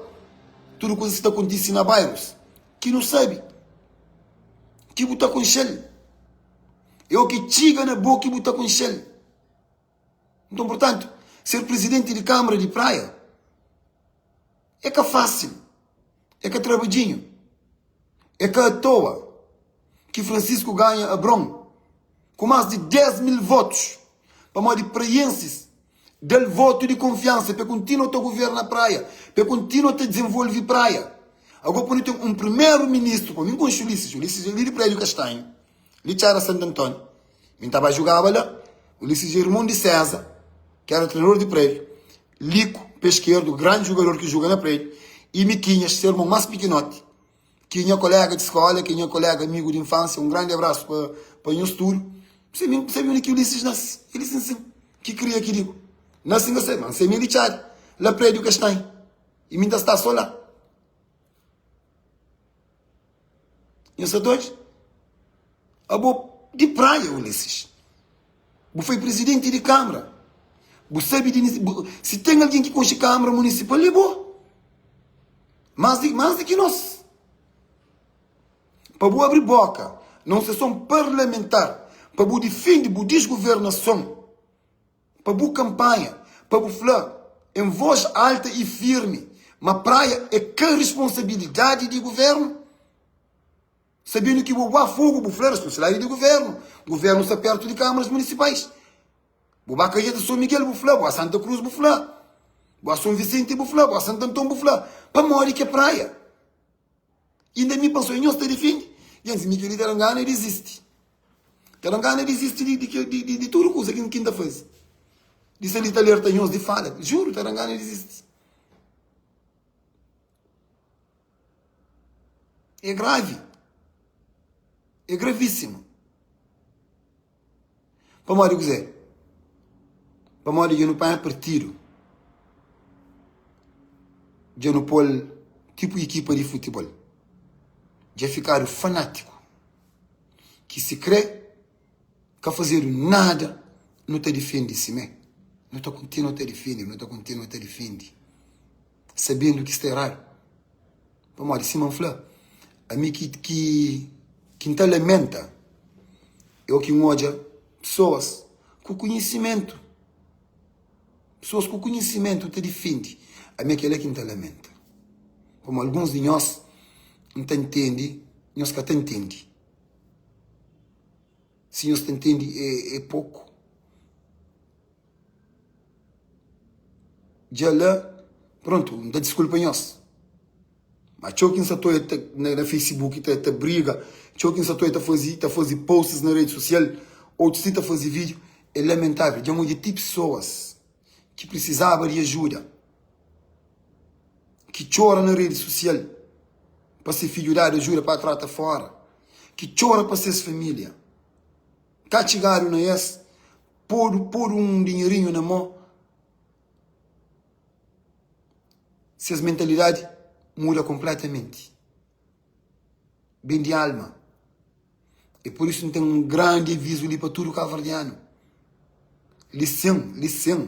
tudu kuzas ki ta kontisi na bairus ki nu sabi ki bu ta konxe-l. Eu ke txiga na bo ki bu ta konxe-l. Nton, purtantu, ser prizidenti di Kâmara di Praia é ka fásil, é ka trabadjinhu. É ka atoa ki Francisco ganha Abron ku más di 10 mil votus, pamodi praiensis da-l votu di konfiansa pa e kontinua ta governa Praia, pa e kontinua ta dizenvolve Praia. Agó pa nu ten un primeru ministru, pa mi N konxe Ulisses, Ulisses é li di Prédiu Kastanhu, li Txada Santu Antóniu, Mi ta ba jugaba la. Ulisses é irmon di César, ki éra trenador di prédiu. Lico, pé skerdu, grandi jugador ki juga na prédiu. I Miquinhas, se irmon más pikinoti, ki é nha koléga di skóla, ki é nha koléga amigu di infánsia. Un grandi abrasu pa pa nhos tudu. N sabe, N sabe undi ki Ulisses nase. El é sin sin, ki kria ki digu. Nase N ka sabe, ma N sabe mi é di Txadi, la prédiu Kastanhu. I mi N ta sta sô la. Nhos sta doidu? Abo di praia, Ulisses. Bu foi presidenti di Câmara. Bu sabe di bu, si ten algen ki konxe Câmara Municipal é bo. Mais di, mais di ki nos. Pa bu abri boka na un sessão parlamentar pa bu difende bu desgovernason. Pa bu kanpanha, pa bu fla en voz alta y firmi ma Praia é ka responsabilidadi di guvernu. Sabendu ki bu ba Fogo bu fla responsabilidadi di guvernu, guvernu sta pertu di kamaras munisipais. Bu ba Calheta São Miguel bu fla, bu ba Santa Cruz bu fla, bu ba São Vicente bu fla, bu ba Santo Antão bu fla. Pamodi ki é Praia? Inda mi pa sonho nhos ta difende? Gentis, mi kel-li ta da-m gana dizisti. Ta da-m gana dizisti di, di, di, di, di tudu kuza ki, ki N ta faze. Di sta li ta alerta nhos, di fala. Juru, ta da-m gana dizisti. É gravi. É gravíssimo. Pamodi kuzê? Pamodi dja nu panha partidu, dja nu pô-l tipu ikipa di futibol, dja fikadu fanátiku ki sikrê ka fazedu nada nu ta difende simé, nu ta kontinua ta difende, nu ta kontinua ta difende sabendu ki sta eradu. Pamodi sima N fla, ami ki ki ki N ta lamenta é o ki N odja pesoas ku konhisimentu, pesoas ku konhisimentu ta difende. Ami é kela ki N ta lamenta. Pamodi alguns di nhos N ta ntende, nhos ka ta ntende. Si nhos ta ntende é é poku. Dja la, prontu, N ta diskulpa nhos. Ma txeu ki N sa ta oia na Facebook ta briga, txeu ki N sa ta oia ta faze ta faze posts na redi sosial, otus ti ta faze vídiu, é lamentável. Dja N odja ti pesoas ki prisizaba di ajuda, ki txora na redi sosial pa se fidju dadu ajuda pa trata fora, ki txora pa ses família. Ka txigadu na es, podu podu un dinherinhu na mô. Ses mentalidadi muda konpletamenti. Ben di alma. E pur isu N ten un grandi avizu li pa tudu kabuverdianu. Li sin, li sin,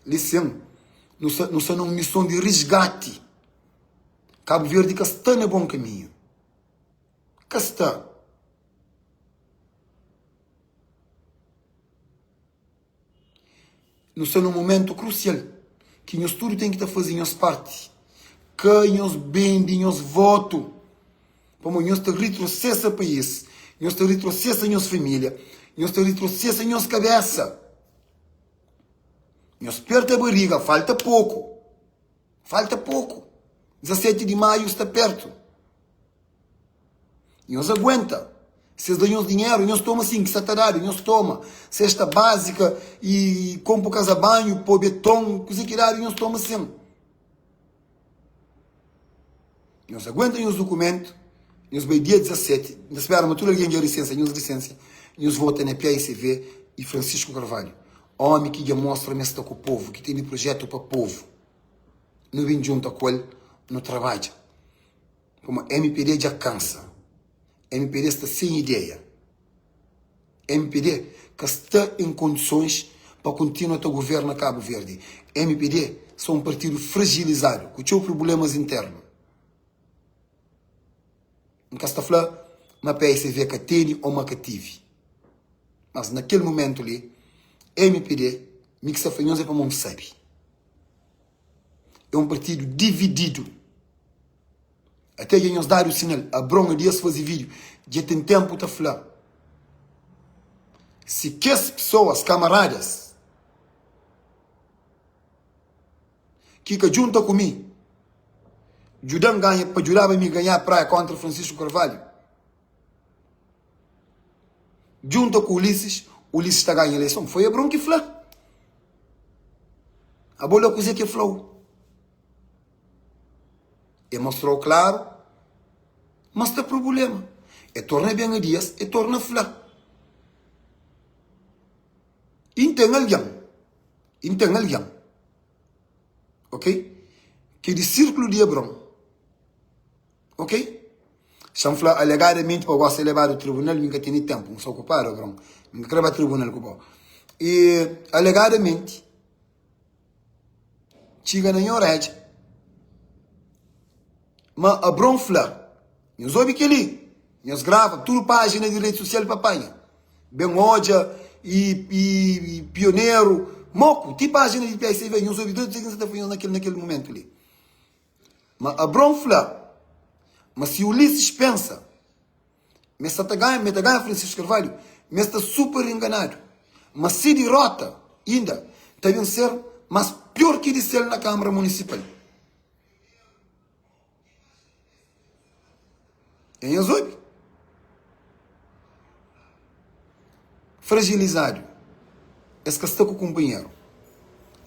li sin, nu sta, nu sta na un mison di risgati. Kabu Verdi ka sta na bon kaminhu. Ka sta. Nu sta na un momentu krusial ki nhos tudu ten ki ta faze nhos parti. Ka nhos bende nhos votu, pamodi nhos ta ritrosesa país, nhos ta ritrosesa nhos família, nhos ta ritrosesa nhos kabésa. Nhos perta bariga, falta poku, falta poku. 17 di maiu sta pertu. Nhos aguenta. Si es da nhos dinheru, nhos toma sin ki sta ta dadu, nhos toma. Sesta bázika i konpo kaza banhu, po beton, kuze ki dadu, nhos toma sin. Nhos aguenta nhos dukumentu, nhos bai dia 17, N ta spera ma tudu algen dja lisensia nhos lisensia, nhos vota na PAICV i Francisco Carvalho, omi ki dja mostra ma es sta ku povu, ki tene projetu pa povu. Nu bin djunta ku el, nu trabadja. Pamodi mpd dja kansa, mpd sta sen ideia, mpd ka sta en kondisons pa kontinua ta governa Kabu Verdi. Mpd sta un partidu frajilizadu, ku txeu prublemas internu. N ka sta fla ma psv ka tene o ma ka tive, mas na kel mumentu li, mpd, mi ki sta fla nhos é pamodi N sabe. É un partidu divididu. Até dja nhos dadu sinal. Abron Adias faze vídiu dja ten ténpu ta fla si kes pesoas, kamaradas ki ka djunta ku mi djuda-m ganha pa djudaba mi ganha Praia kontra Francisco Carvalho djunta ku Ulisses, Ulisses ta ganha eleison. Foi Abron ki fla. Abo la kuzê ki el fla-u. E mostrou klaru ma sta prubulema. E torna ben a dias, e torna fla. I N ten algen, i N ten algen, ok, ki é di sirkulu di Abron, ok? Xa-m fla alegadamenti pa gosi lebadu tribunal, mi N ka tene tenpu, N sta okupadu, Abron, mi N ka kre ba tribunal ku bo. I alegadamenti. Txiga na nha orédja. Má Abron fla, Nhos obi kel-li, nhos grava tudu pájina di redi sosial pa panha. Ben odja i, i, i pioneru, moku, ti pájina di PICV, nhos obi dretu kuzê ki N sta ta fla nhos na kel, na kel mumentu li. Má Abron fla ma si Ulises pensa Ma es sa ta ganha, ma e ta ganha Francisco Carvalho, ma es sta super enganadu. Ma si dirota inda ta ben ser mas pior ki di sel na Kamara Munisipal. E nhos obi? Fragilizadu. Es ka sta ku kunpanheru.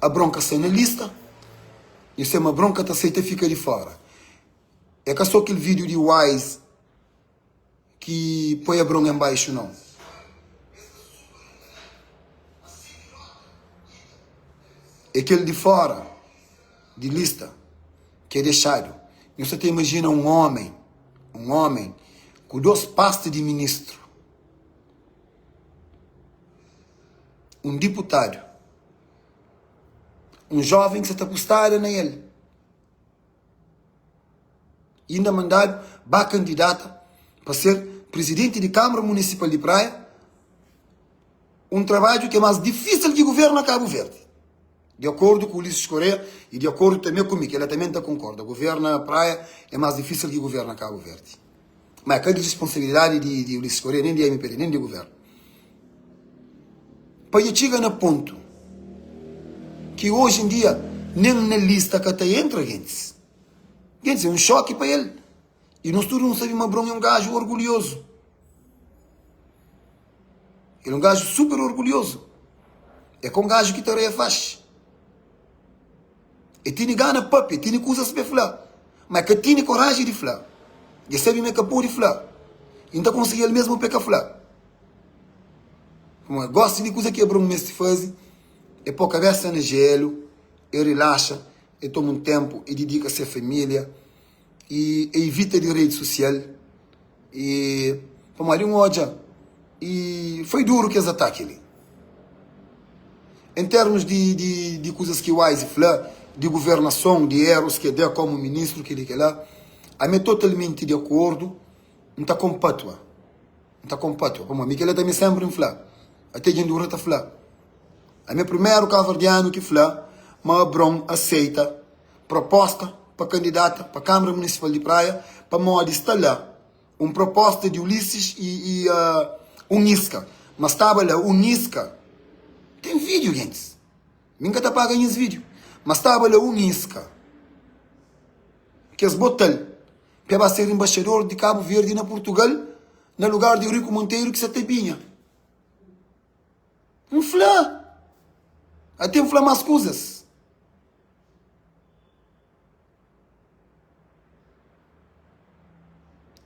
Abron ka sta na lista, nhos sai ma Abron ka ta seita fika di fora. É ka so kel video di Wise ki poi Abron en baixu nau. É kel di fora di lista ki é dexadu. Nhos sa ta imajina un omen, un omen ku dos pasta di ministru, un diputadu, un joven ki sa ta pustada na el. Inda mandadu ba kandidata pa ser prizidenti di Kamara Munisipal di Praia, un trabadju ki é más difísil ki guverna Kabu Verdi. Di akordu ku Ulisses Correia y di akordu tanbe ku mi, kel-la tanbe N ta konkorda, guverna Praia é más difísil ki guverna Kabu Verdi. Ma é ka di risponsabilidadi di Ulisses Correia, nen di mpd, nen di guvernu. Pa dja txiga na pontu ki oji en dia nen na lista ka ta entra gentis. Gentis, é un xoki pa el. I nos tudu nu sabe ma Abron é un gaju orgulhozu. El é un gaju super orgulhozu. É ka un gaju ki ta reia faxi. E tene gana papia, e tene kuzas pa e fla, ma e ka tene koraji di fla. E sabe ma e ka pode fla. I N ta konsigi el mesmu pa e ka fla. Pamodi gosi di kuza ki Abron meste faze é pô kabesa na jelu, e rilaxa, e toma un ténpu, e didika se família i e ivita di redi sosial. I pamodi N odja i foi duru kes ataki li. En termus di di di kuzas ki Wise fla, di guvernason, di erus ki el da komu ministru, keli kela, ami é totalmenti di akordu, N ta konpatua, N ta konpatua, pamodi mi kela tanbe senpri N fla, ate dja N dura ta fla, ami é primeru kabuverdianu ki fla ma Abron aseita proposta pa kandidata pa Kamara Munisipal di Praia pamodi sta la un proposta di Ulisses i i un iska, ma staba la un iska, ten video gentis, mi nka ta paga nhas video, ma staba la un iska ki es botal pa e ba ser embaxador di Kabu Verdi na Purtugal na lugar di Eurico Monteiro ki sa ta binha. N fla, ate N fla mas kuzas.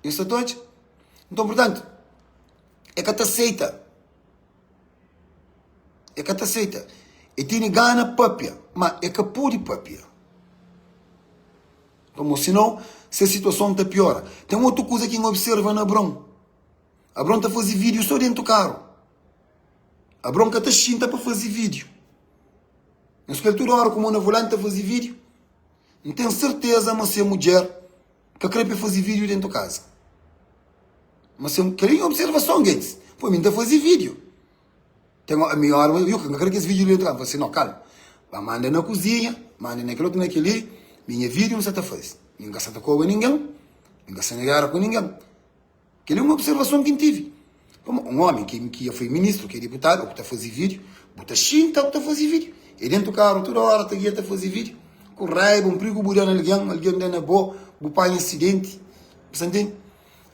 Nhos ta odja? Nton, purtantu, e ka ta seita. E ka ta seita. E tene gana papia, ma e ka pode papia. Pamodi sinau, se situason ta piora. Ten otu kuza ki N observa na Abron. Abron ta faze vídiu so dentu karu. Abron ka ta xinta pa faze vídiu. Nhos kel tudu ora ku mo na volanti ta faze vídiu. N ten serteza ma se mudjer ka kre pa e faze vídiu dentu kaza. Ma se, kel-li é nha observason, gentis. Pô, mi N ta faze vídiu. Ten ora, mi ora, yo ka kre kes vídiu li dentu kaza. N fla si, no, kalma. Ba manda na kuzinha, manda na kel otu, na kel-li. Mi nha vídiu N sa ta faze. Mi N ka sa ta koba ningen, mi N ka sa na géra ku ningen. Kel-li é un observason ki N tive. Pamodi un ómi ki ki dja foi ministru, ki é diputadu, ô ki ta faze vídiu, bu ta xinta bu ta faze vídiu. É déntu karu tudu óra ta gia ta faze vídiu. Ku raiba, un prigu bu da na algen, algen da na bo, bu panha asidenti. Bu sta ntende?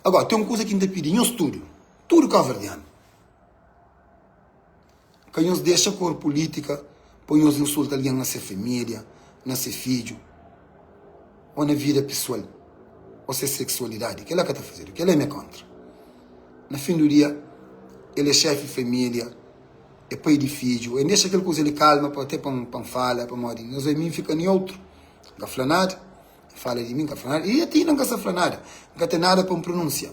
Agora, ten un kuza ki N ta pidi nhos tudu, tudu kabuverdianu, Ka nhos dexa kor pulítika poi nhos insulta algen na se família, na se fidju ô na vida pesoal ô se seksualidadi. Kel-la ka ta fazedu. Kel-la mi é kóntra. Na fin du dia, el é xéfi di família, é pai di fidju. N dexa kel kuza li kalma pa até pa N fala, pamodi nhos odja mi N fika neutru, N ka fla nada. N fala di mi, N ka fla nada. I ti inda N ka sta fla nada. N ka ten nada pa N prunúnsia.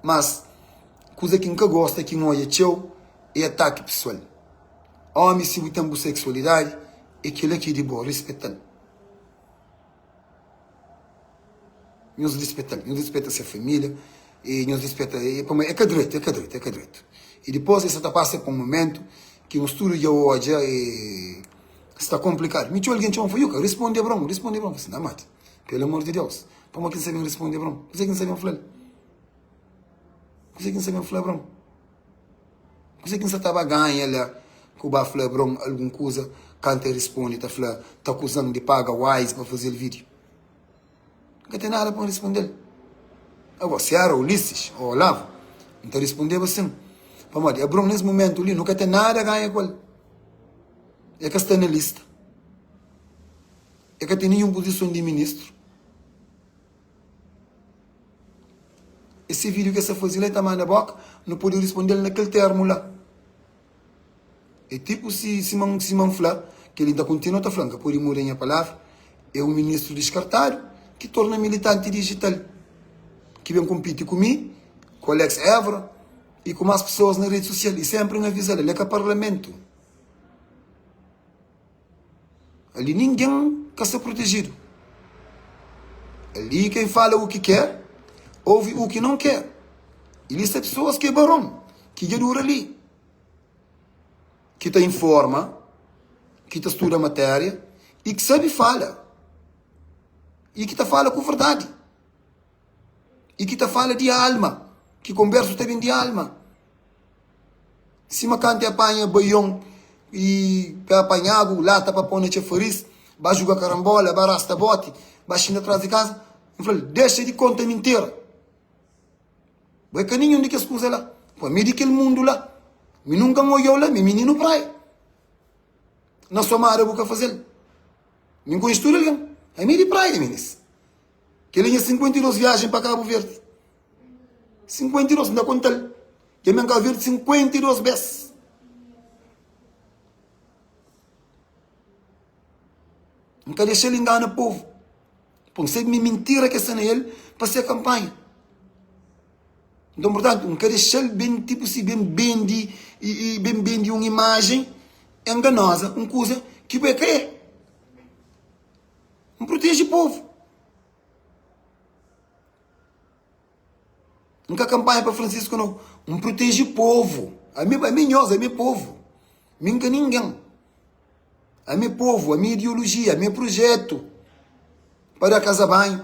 Mas, kuza ki N ka gosta, ki N odja txeu, é ataki pesoal. Ómi si bu ten bu seksualidadi é kela ki é di bo, rispeta-l. Nhos rispeta-l, nhos rispeta se família e nhos rispeta e pamodi é ka dretu, é ka dretu, é ka dretu. E dipôs es sa ta pasa pa un momentu ki nos tudu dja odja e sta konplikadu. Mi txeu algen txoma-m fla, Yuka, risponde Abron, risponde Abron. N fla si, na mati, pelu amor di Deus, pamodi ki N sa ben risponde Abron? Kuzê ki N sa ben fla-l? Kuzê ki N sa ben fla Abron? Kuzê ki N sa ta ba ganha la ku ba fla Abron algun kuza? Kantu el responde ta fla, Ta akuza-m di paga Wise pa faze-l vídiu. N ka ten nada pa N responde-l. Agora, si éra Ulisses ô Olavo, N ta respondeba sin. Pamodi Abron nes mumentu li nu ka ten nada ganha ku el. El ka sta na lista. El ka ten ninhun puzison di ministru. Esse vídeo que essa faze la e ta manda boka, nu pode respondel na kel termo la. É tipo si sima sima N fla, kel-li N ta kontinua ta fla, N ka pode muda nha palavra, é un ministru diskartadu ki torna militanti dijital, ki ben konpiti ku mi, ku Alex Évora i ku más pesoas na redi sosial. I sénpri N aviza-l, el é ka parlamentu. Ali ningen ka sta protejidu. Ali quem fala o que quer, ouve o que não quer. E li sta pessoas ki é baron, ki dja dura li, ki ta informa, ki ta studa matéria e ki sabe fala. E ki ta fala ku verdadi. E ki ta fala di alma, ki konbersu ta ben di alma. Sima kantu e panha baion i pa panha agu, lata pa pô na txafaris, ba juga karanbola, ba rasta boti, ba xinta tras di kaza. N fla-l, Dexa di konta mintira. Bo é ka ninhun di kes kuza la. Pô, mi é di kel mundu la. Mi nunka N odja-u la, mi é mininu praia. Na Somada bu ka faze-l. Mi N konxe tudu algen. Ami é di praia, minis. Kel-li é nha 52 viajen pa Kabu Verdi. 52, N ta konta-l. Dja mi N Kabu Verdi 52 bes. N ka dexa-l ingana povu. Pô, N sabe ma é mintira ki el sta na el pa se kanpanha. Nton, purtantu, N ka dexa-l ben, tipu si, ben bende, i ben bende un imajen enganoza, un kuza ki bo é ka é. N proteje povu. N ka kanpanha pa Francisco nau. N proteje povu. Ami, ami nhos, ami é povu. Mi N ka ningen. Ami é povu, ami é ideologia, ami é projetu. Pa da kaza banhu,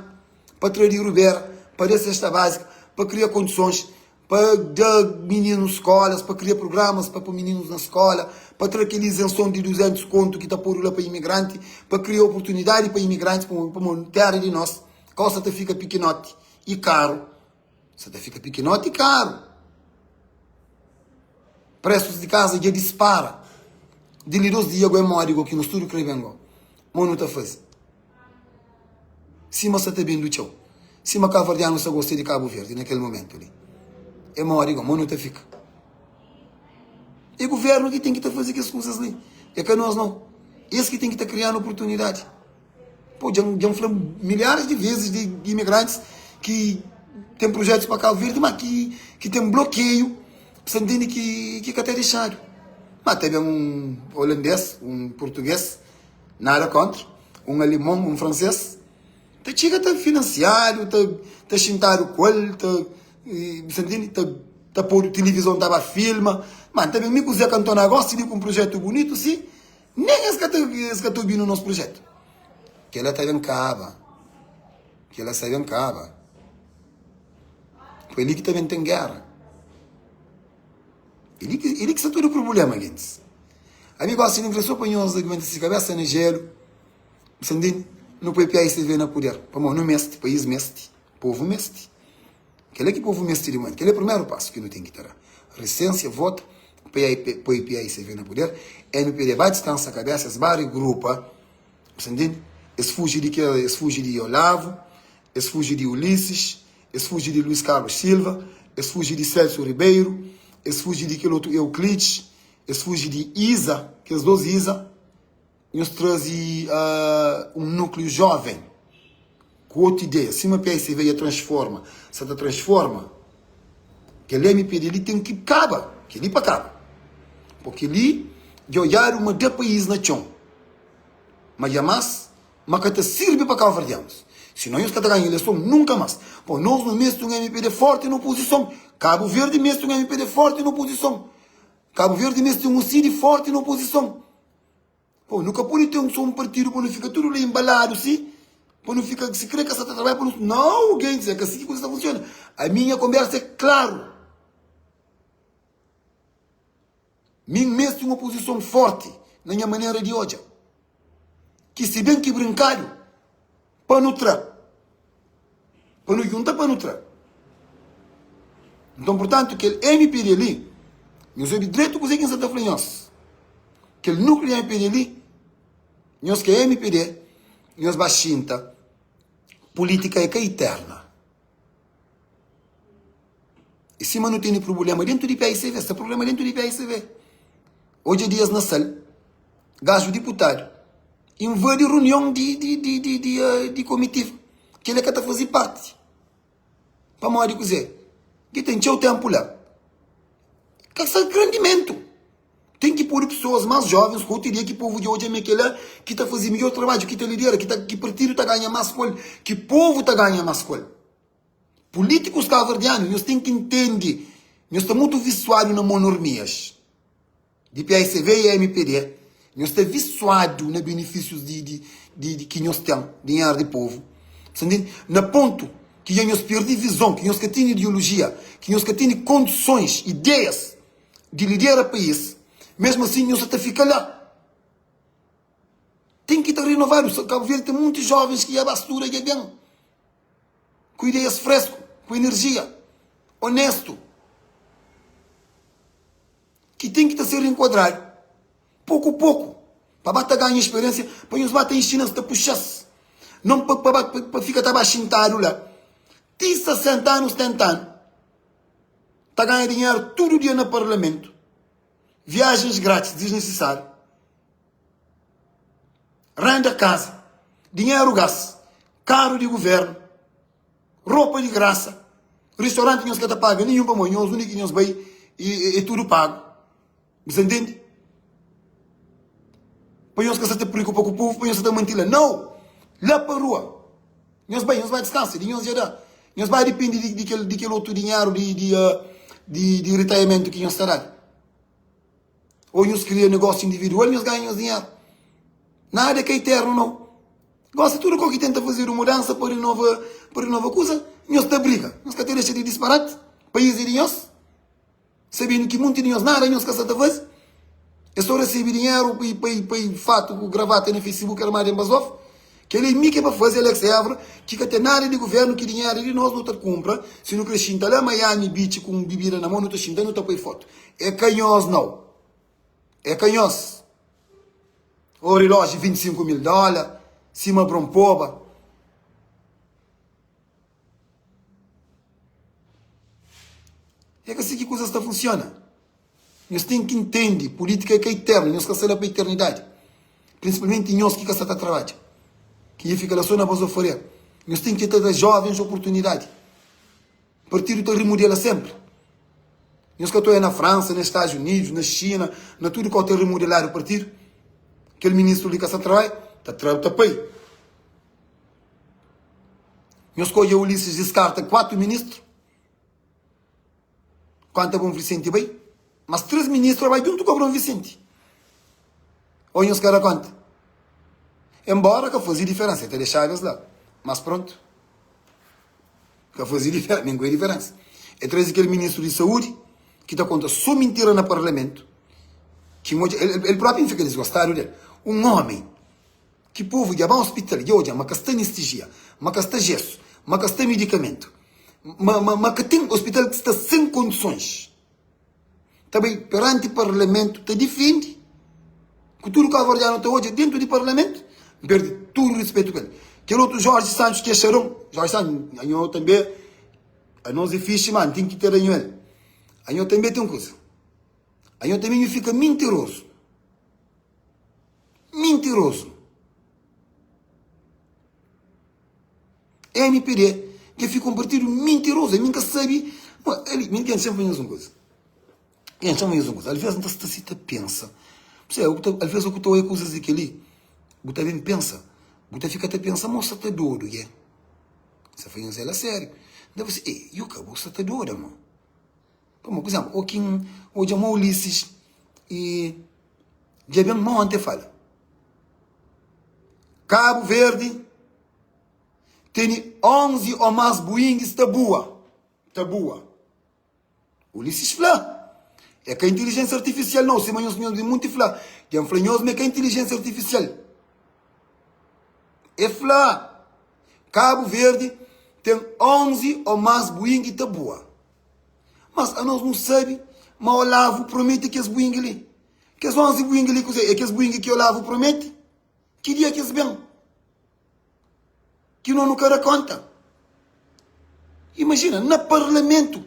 pa tra di rubera, pa da sesta bázika, pa kria kondisons, pa da mininus skolas, pa kria prugramas pa poi mininus na skola, pa tra kel izenson di 200 kontu ki ta podu la pa imigranti, pa kria oportunidadi pa imigrantis, pamodi tera di nos, kau sa ta fika pikinoti i karu. Sa ta fika pikinoti i karu. Presus di kaza dja dispara. Di li dos dia go é modi go ki nos tudu kre ben go. Mo nu ta faze? Sima sa ta ben du txeu. Sima kaverdianu sa gosta di Kabu Verdi na kel momentu li. É modi go? Mo nu ta fika? É guvernu ki ten ki ta faze kes kuzas li. É ka nos nau. Es ki ten ki ta krianu oportunidadi. Pô, dja N fla milharis di vezis di imigrantis ki ten projetus pa Kabu Verdi, ma ki ki ten blokeiu, sa ntende ki ki ka ta dexadu. Ma ta ben un olandês, un purtugês, nada kontra, un alimon, un fransês, ta txiga ta finansiadu, ta ta xintadu ku el, ta sa ntende, ta ta podu tilivizon ta ba filma. Ma ta ben mi ku Zé Kantona gosi di ku un projetu bunitu si. Nen es ka ta es ka ta obi-nu nos projetu. Kela ta ben kaba. Kela sa ben kaba. Foi li ki ta ben ten géra. E li ki e li ki sta tudu prubléma, gentis. Ami gosi di N kre so pa nhos aguenta si kabésa na jélu. Bu sta ntende? Nu poi PAICV na puder. Pamodi nu meste, país meste, povu meste. Kel-la ki povu meste di muéntu. Kel-la é primeru pasu ki nu ten ki ta da. Resensia, vota, poi PAICV na puder, mpd ba diskansa kabesa, es ba rigrupa, bu sta ntende? Es fuji di ke, es fuji di Olavo, es fuji di Ulisses, es fuji di Luiz Carlos Silva, es fuji di Celso Ribeiro, es fuji di kel otu Euclides, es fuji di Iza, kes dos Iza. Nhos traze un núkliu jóven ku otu ideia. Sima PICV dja transforma, sa ta transforma, kel MPD li ten ki kaba. Kel-li pa kaba. Po kel-li dja odjadu ma da país na txon, ma dja más ma ka ta sirbi pa kauverdianus. Si no nhos ka ta ganha ileson nunka más. Po nos nu meste un MPD forti na opozison. Kabu Verdi meste un MPD forti na opozison. Kabu Verdi meste un UCID forti na opozison. Pô, nu ka pode ten sô un partidu pa nu fika tudu la embaladu si, pa nu fika, si kre ka sa ta trabadja pa nu, nau, gentis, é ka si ki kuza ta funsiona. Ami nha konbersa é klaru. Mi N meste un opozison forti na nha manera di odja, ki si ben ki brinkadu, pa nu tra. Pa nu djunta pa nu tra. Nton, purtantu, kel MPD li, nhos obi dretu kuzê ki N sa ta fla nhos. Kel núkliu di MPD li, nhos ki é MPD, nhos ba xinta. Pulítika é ka iterna. E sima nu tene prubléma déntu di PAICV, sta prubléma déntu di PAICV. Odja Dias na sal, gaju diputadu, invadi runion di, di, di, di, di, uh, di komitiva. Kel-la ka ta faze parti. Pamodi kuzê? Ki ten txeu ténpu la. Ka sta grandimentu. Ten ki pode pesoas más jovens ku otu ideia ki povu dja odja ma é kel-la ki ta faze midjór trabadju, ki ta lidera, ki ta, ki partidu ta ganha más ku el, ki povu ta ganha más ku el. Pulítikus kabuverdianu, nhos ten ki ntende, nhos sta mutu visuadu na monormias di PICV i MPD, nhos sta visuadu na benefísius di, di, di, di ki nhos ten, dinheru di povu. Sa ntende? Na pontu ki dja nhos perdi vizon, ki nhos ka tene ideolojia, ki nhos ka tene kondisons, ideias di lidera país, mesmu asin nhos sa ta fika la. Ten ki ta renovadu. Kabu Verdi ten munti jovens ki dja ba studa, dja ben. Ku ideias fresku, ku enerjia, onestu, ki ten ki ta ser enkuadradu poku poku pa ba ta ganha speriensia, pa nhos ba ta inxina-s, ta puxa-s, non pa pa ba pa fika ta ba xintadu la ti 60 anu, 70 anu, ta ganha dinheru tudu dia na parlamentu, viajens gratis disnisisáriu. Renda kaza, dinheru gas, karu di guvernu, ropa di grasa, ristoranti nhos ka ta paga ninhun pamodi nhos undi ki nhos bai e tudu pagu. Bu sta ntende? Pa nhos ka sa ta preokupa ku povu, pa nhos sa ta manti la. Nau! La pa rua. Nhos bai, nhos bai diskansa, di nhos dja da. Nhos bai dipende di kel di kel otu dinheru di di di di ritaiamentu ki nhos ta dadu. Ô nhos kria negósiu individual, nhos ganha nhos dinheru. Nada é ka iternu, nau. Gosi, tudu kau ki tenta fazedu mudansa pa renova, pa renova kuza, nhos ta briga. Nhos ka ta dexa di disparati. País é di nhos. Sabendu ki munti di nhos nada nhos ka sa ta faze. É so resebe dinheru pa pa pa fatu ku gravata na Facebook armadu en bazof. Kel-li é mi ki é pa faze, Alex Évora, ki ka ten nada di guvernu, ki dinheru é di nos, nu ta kunpra. Si nu kre xinta la Miami Beach ku un bibida na mon, nu ta xinta, nu ta poi fotu. É ka nhos nau. É ka nhos. Ô rilóji 25 mil dóla, sima bronpoba. É ka si ki kuzas ta funsiona. Nhos ten ki ntende, pulítika é ka iternu, nhos ka sta la pa iternidadi. Prinsipalmenti nhos ki ka sta ta trabadja, ki dja fika la so na bazofaria. Nhos ten ki ta da jovens oportunidadi. Partidu ta rimodela senpri. Nhos ka ta oia na Fransa, na Estados Unidos, na Xina, na tudu kau ta rimodeladu partidu. Kel ministru li ka sta trabadja, ta tra, ta pai. Nhos ka odja Ulisses diskarta 4 ministru? Kantu Abrão Vicente bai, mas 3 ministru bai djuntu ku Abrão Vicente. Ô nhos ka da konta? Embora ka faze diferensa, el ta dexaba es la. Mas prontu. Ka faze diferensa, nen ku e diferensa. El traze kel ministru di saúdi ki ta konta so mintira na parlamentu, ki N odja, el, el propi N fika disgostadu del. Un omi ki povu dja ba ospital, dja odja ma ka sta anestijia, ma ka sta jesu, ma ka sta midikamentu, ma, ma, ma ka ten ospital ki sta sen kondisons. Ta bai peranti parlamentu ta difende ku tudu kabuverdianu ta odja dentu di parlamentu. N perdi tudu rispetu ku el. Kel otu Jorge Santos ki é xaron, Jorge Santos, anho tanbe, anos é fixi ma N ten ki ter anho el. Anho tanbe ten kuza. Anho tanbe nhu fika mintirozu. Mintirozu. MPD dja fika un partidu mintirozu. Ami N ka sabe. Ali, mi N sempre nhos un kuza. N sempre nhos un kuza. Alvês N ta sta si ta pensa. Alvês ku ta oia kuzas di kel-li, bu ta ben pensa. Bu ta fika ta pensa ma bu sta ta dodu, ye. N sta fla nhos el a sériu. N ta fla si, e, Yuka, bu sta ta doda, mo. Pamodi, pur izénplu, ô ki N odja ma Ulisses i dja ben ma onti el fala, Kabu Verdi tene 11 ô más Boeings ta bua, ta bua. Ulisses fla, É ka intilijénsia artifisial nau, sima nhos nhos di munti fla. Dja N fla nhos ma é ka intilijénsia artifisial. E fla, Kabu Verdi ten 11 ô más Boeing ta bua. Mas anos nu sabe ma Olavo promete kes Boeing li. Kes 11 Boeing li kuzê? É kes Boeing ki Olavo promete? Ki dia ki es ben? Ki no nu ka da konta. Imajina, na parlamentu,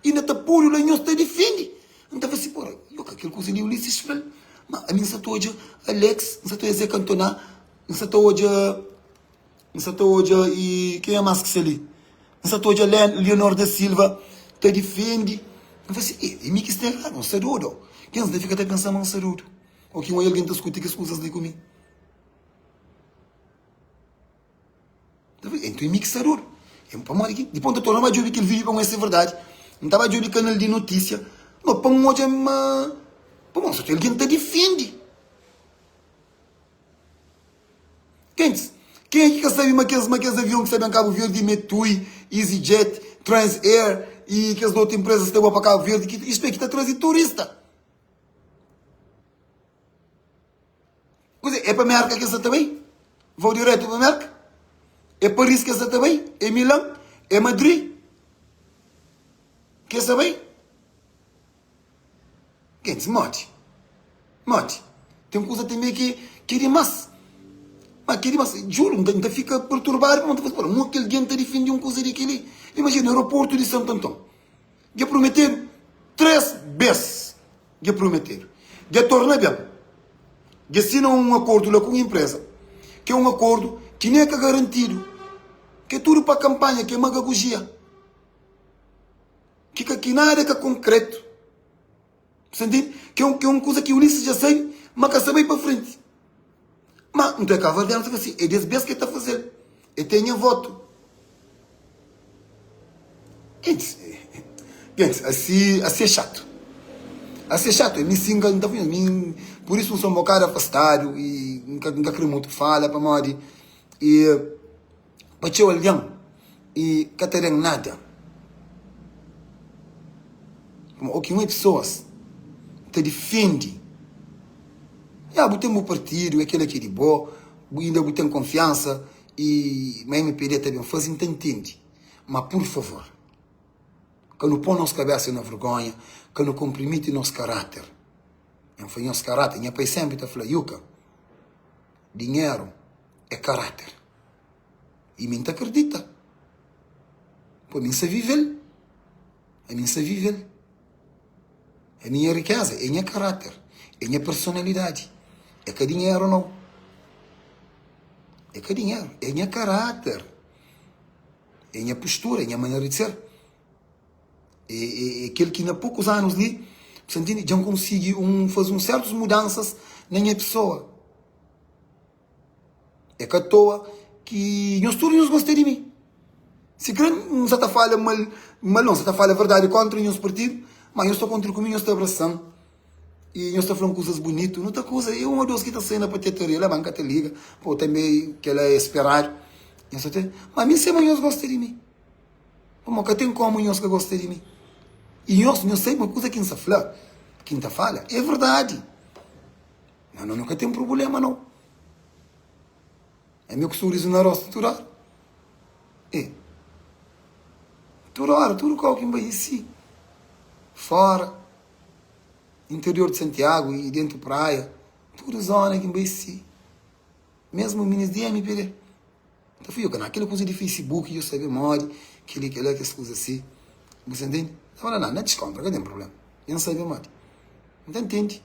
inda ta podu la nhos ta difende. N ta fla si, pora, yo ka kel kuza li Ulisses fla-l. Ma ami N sa ta odja Alex, N sa ta odja Zé Cantona, N sa ta odja N sa ta odja i kenha más ki sta li? N sa ta odja Leonor da Silva ta difende. N fla si, e, e mi ki sta eradu, N sta dodu. Ken N ta fika ta pensa ma N sta dodu. Ô ki un algen ta skuta kes kuzas li ku mi. Ta fla, enton e mi ki sta dodu. E pamodi ki? Dipôs N ta torna ba djobe kel vídiu pa N oja si é verdadi. N ta ba djobe kanal di notísia, ma pa N odja ma. Pamodi sa ten algen ta difende. Kentis? Kenha ki ka sabe ma kes ma kes avion ki sta ben Kabu Verdi ma é Tui, EasyJet, Trans Air i kes otu enpresa ki ta bua pa Kabu Verdi ki istu é ki ta traze turista. Kuzê? É pa Merka ki es sa ta bai? Vou diretu pa Merka? É Paris ki es sa ta bai? É Milan? É Madrid ki es sa bai? Gentis, modi? Modi? Ten kuza tanbe ki ki é dimas. Ma ki é dimas. Juru, N ta, N ta fika perturbadu pamodi N ta fla, Mo ki algen ta difende un kuza di kel-li? Imajina, aeroportu di Santu Anton dja prometedu 3 bês, dja prometedu, dja torna ben, dja sina un akordu la ku un inpreza, ki é un akordu ki nen é ka garantidu, ki é tudu pa kanpanha, ki é magagojia. Ki ka ki nada ka konkretu. Sa ntende? Ki é un ki é un kuza ki Ulisses dja sabe, ma ka sa bai pa frenti. Ma nton é kaverdianu ta fla si, é des bes ki el ta fazel, el ten nha votu. Gentis, gentis, asi, asi é xatu. Asi é xatu, mi si nka nta fla nhos, mi pur isu nsa un bokadu afastadu i nka nka kre mutu fala pamodi i pa txeu algen i ka ta den nada. Ô ki un é pesoas ta difende, ya bu ten bu partidu, é kela ki é di bo, bu inda bu ten konfiansa i ma mpd ta ben faze, N ta ntende. Ma pur favor, ka nu pô nos kabesa na vergonha, ka nu konprimiti nos karáter. N fla nhos karáter, nha pai sénpri ta fla, Yuka, dinheru é karáter. I mi N ta kridita. Pô, mi N sa vive-l. Ami N sa vive-l. Ami nha rikeza é nha karáter, é nha personalidadi. É ka dinheru nau. É ka dinheru, é nha karáter. É nha postura, é nha manera di ser. É, é, é kel ki na pokus anus li, bu ntende, dja N konsigi un faze un sertus mudansas na nha pesoa. É ka toa ki nhos tudu nhos gosta di mi. Si kre N sa ta fala mal, mal nau, N sa ta fala verdadi kontra nhos partidu, ma nhos ta kontra ku mi, nhos ta abrasa-m i nhos ta fla-m kuzas bunitu. Nu ta kuza, é un ô dos ki ta sai na patetaria la, ma N ka ta liga, po tanbe kel-la é speradu. Nhos ta tende? Ma mi N sai ma nhos gosta di mi, pamodi ka ten komu nhos ka gosta di mi. I nhos, nhos sabe ma kuza ki N sa fla, ki N ta fala, é verdadi. Ma no, no ka ten prubulema nau. Ami ku surizu na rostu tudu ora. E. Tudu ora, tudu kau ki N bai, si. Fora, interior di Santiagu i dentu praia, tudu zona ki N bai, si. Mesmu minis di MPD. Ta fui yo ka na kila kuza di Facebook, yo sabe modi, kili kila, kes kuza si. Bu sa ntende? Ta fala, na, na diskontra, ka ten problema. N sabe modi. N ta ntende.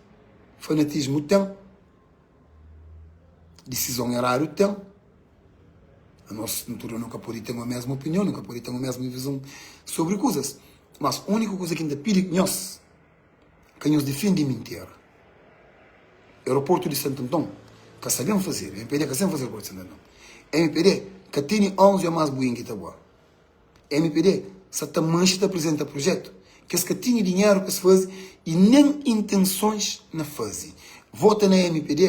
Fanatismu ten, disizon eradu ten. Anos tudu nu ka pode ten omesmu opinion, nu ka pode ten omesmu vizon sobri kuzas. Mas uniku kuza ki N ta pidi nhos, ka nhos difende mintira. Aeroportu di Santu Anton ka sa ben fazedu, mpd ka sen faze aeroportu di Santu Anton. Mpd ka tene 11 o mas Boeing ki ta bua. Mpd sa ta manxe ta aprizenta prujetu ki es ka tene dinheru pa es faze i nen intensons na faze. Vota na mpd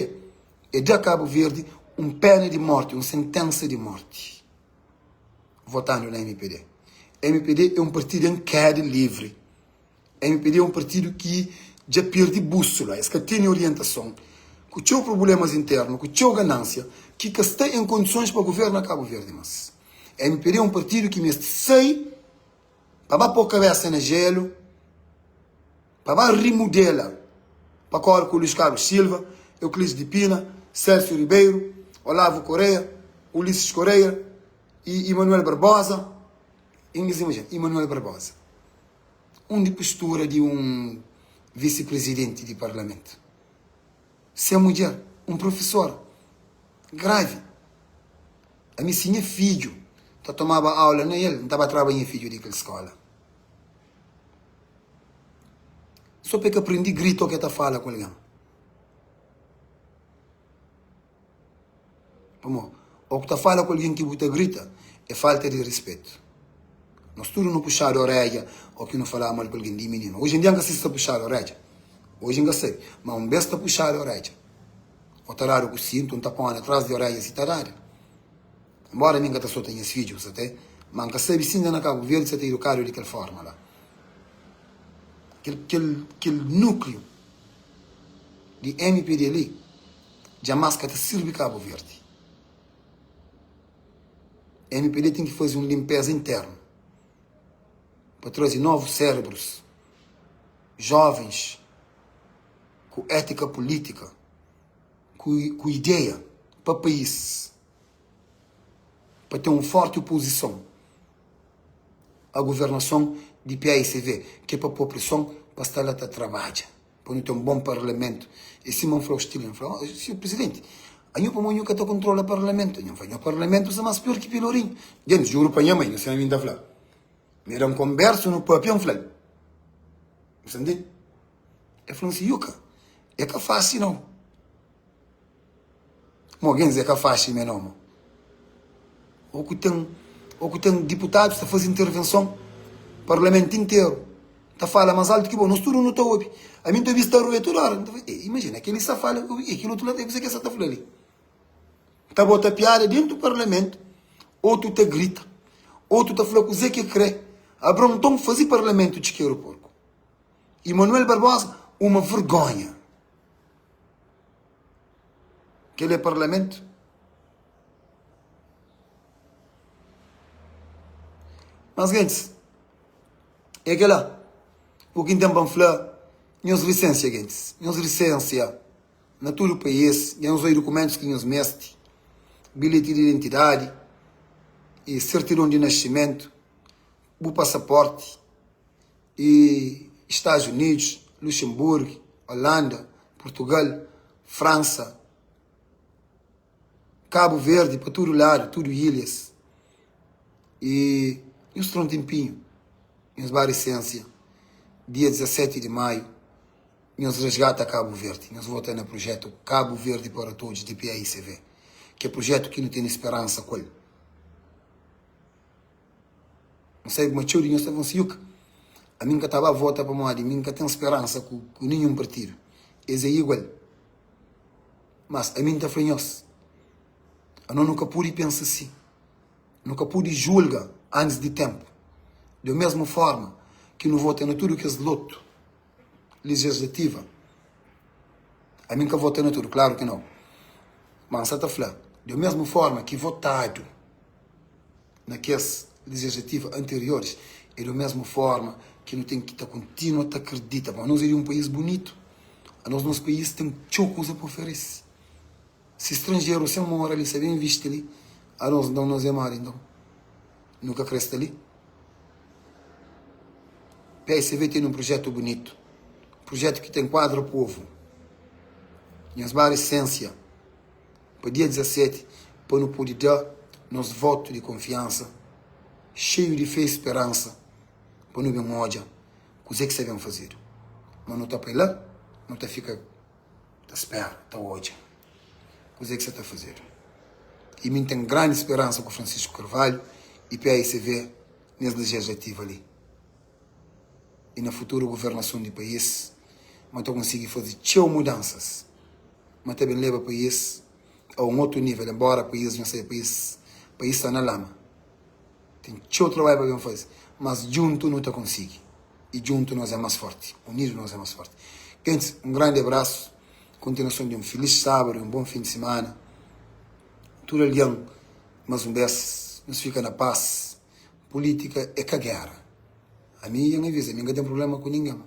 é da Kabu Verdi un pena di morti, un sentensa di morti. Votandu na mpd. Mpd é un partidu en keda livri. Mpd é un partidu ki dja perde búsula, es ka tene orientason, ku txeu prublémas internu, ku txeu ganánsia, ki ka sta en kondisons pa governa Kabu Verdi. Mas mpd é un partidu ki meste sai pa ba po kabésa na jélu, pa ba rimudela, pa kóre ku Luís Carlos Silva, Euclides di Pina, Sérgio Ribeiro, Olavo Correia, Ulisses Correia y Emanuel Barbosa, Emanuel Barbosa. Undi postura di un visi-prizidenti di parlamentu? Se mudjer, un profesora, gravi. Ami si nha fidju ta tomaba aula na el, N ta ba traba nha fidju di kel skola. So pa e ka prindi grita o ke ta fala ku algen. Pamodi ô ku ta fala ku algen ki bu ta grita é falta di rispetu. Nos tudu nu puxadu oredja ô ki nu falaba mal ku algen di mininu. Oji en dia N ka sisti ta puxadu oredja. Oji N ka sabe. Ma un bes ta puxadu oredja. Ô ta dadu ku sintu, un tapona tras di oredja si ta dadu. Nbóra mi N ka ta sota nhas fidju, sa ta, ma N ka sabe si inda na Kabu Verdi sa ta idukadu di kel forma la. Kel, kel, kel núkliu di mpd li. Djamas ka ta sirbi Kabu Verdi. Mpd ten ki faze un linpeza internu pa traze novus sérebrus, jovens ku étika pulítika, ku ideia pa país, pa ten un forti opozison a guvernason di paicv, ki é pa pô preson pa sta la ta trabadja. Pa nu ten un bon parlamentu. É sima N fla Ostilio, N fla, oh, sinhor prizidenti, anho pamodi nhu ka ta kontrola parlamentu? Nhu fla, nho parlamentu sta más pior ki pilorinhu. Gentis, juru pa nha mai, nhu sima mi N ta fla. Mi da-m konbersu, nu papia, N fla-l. Bu sta ntende? El fla-m si, Yuka, é ka fásil nau. Mo gentis, é ka fásil mê nau, mo. Ô ku ten, ô ku ten diputadus ta faze intervenson, parlamentu interu ta fala más altu ki bo, nos tudu nu ta obi. Ami N ta obi sta ruê tudu óra, N ta fla, e, imajina, kel-li sta fala, e kel otu la, e kuzê ki es sta ta fla li? Ta bota piada dentu parlamentu, otu ta grita, otu ta fla kuzê ki krê. Abraon nton faze parlamentu txikeru porku. E Manuel Barbosa, uma vergonha. Kel-li é parlamentu? Mas gentis, é kela u ki N ten pa N fla nhos lisensia gentis, nhos lisensia na tudu país, nhos oi dukumentus ki nhos mesti, bilheti di identidadi i sertidon di nascimentu, bu pasaporti i Estados Unidos, Luxemburgo, Holanda, Portugal, Fransa. Kabu Verdi pa tudu ladu, tudu ilhas. I nhos tra un tinpinhu, nhos ba risensia dia 17 di maiu, nhos resgata Kabu Verdi, nhos vota na prujetu Kabu Verdi para Todos di PAICV, ki é prujetu ki nu tene speransa ku el. N sabe ma txeu di nhos ta fla-m si, Yuka, ami N ka ta ba vota pamodi mi N ka ten speransa ku ninhun partidu. Es é igual. Mas ami N ta fla nhos, anos nu ka pode pensa si. Nu ka pode julga antis di ténpu. Di mésmu fórma ki nu vota na tudu kes lotu lejislativa, ami N ka vota na tudu, klaru ki nau, má N sta ta fla, di mésmu fórma ki votadu na kes lejislativa anterioris, é di mésmu fórma ki nu ten ki ta kontinua ta kridita ma nos é di un país bunitu. Anos nos país ten txeu kuza pa oferese. Si stranjeru sen mora li sa ben invisti li, anos nton nos é modi nton? Nu ka kre sta li? PSV ten un prujetu bunitu, prujetu ki ta enkuadra povu. Nhos ba risensia pa dia 17 pa nu pode da nos votu di konfiansa xeiu di fe i speransa pa nu ben odja kuzê ki sta ben fazedu. Ma nu ta pai la, nu ta fika ta spera, ta odja kuzê ki sta ta fazedu. I mi N ten grandi speransa ku Francisco Carvalho i paicv nes legislativa li i na futuru guvernason di país ma ta konsigi faze txeu mudansas ma ta ben leba país a un otu nível, enbora país nhos sabe país país sta na lama. Ten txeu trabadju pa ben faze, mas djuntu nu ta konsigi i djuntu nos é más fórti, unidu nos é más fórti. Gentis, un grandi abrasu, kontinuason di un filis sábadu i un bon fin di simana. Tudu algen, más un bês, nhos fika na pas. Pulítika é ka géra. Ami dja N avisa, mi N ka ten prubléma ku ningen.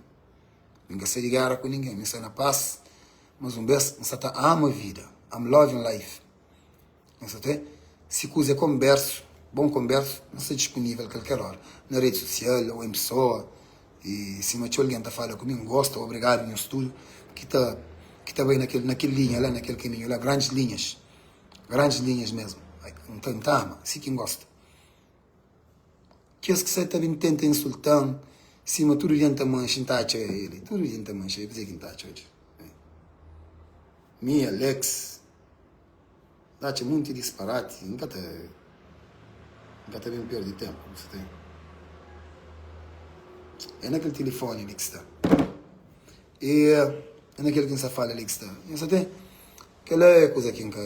Mi N ka sta di géra ku ningen. Mi sta na pas. Más un bês, N sta ta ama vida. I'm loving life. N sta ta Si kuza é konbersu, bon konbersu, N sta dispunível kalker óra, na redi sosial ô en pesoa. I sima txeu algen ta fala ku mi, N gosta, obrigadu nhos tudu ki ta ki ta bai na kel na kel linha la, na kel kaminhu la, grandis linhas, grandis linhas mesmu. N ta N ta ama, si ki N gosta. Kes ki sa ta ben tenta insulta-m, sima tudu dia N ta manxe, N ta atxa el, tudu dia N ta manxe, kuzê ki N ta atxa odja? Mi, Alex. N atxa munti disparati, N ka ta N ka ta ben perde tempu ku sta É na kel tilifoni li ki sta E é na kel ki N sta fala li ki sta Nhos sa ten Kel-la é kuza ki N ka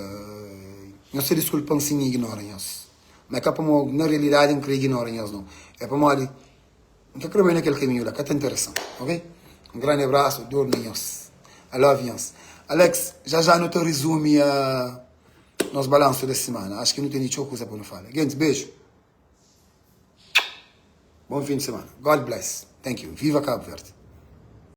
Nhos ta diskulpa-m si N ignora nhos Ma é ka pamodi na realidadi N kre ignora nhos nau É pamodi N ka kre bai na kel kaminhu la, ka ta interesan, ok? Un grandi abrasu, dor na nhos. I love nhos. Alex, já já nu ta rizumi a. Nos balanço da semana. Acho que nu tene txeu kuza pa nu fala. Gentis, beju. Bom fim de semana. God bless. Thank you. Viva Cabo Verde.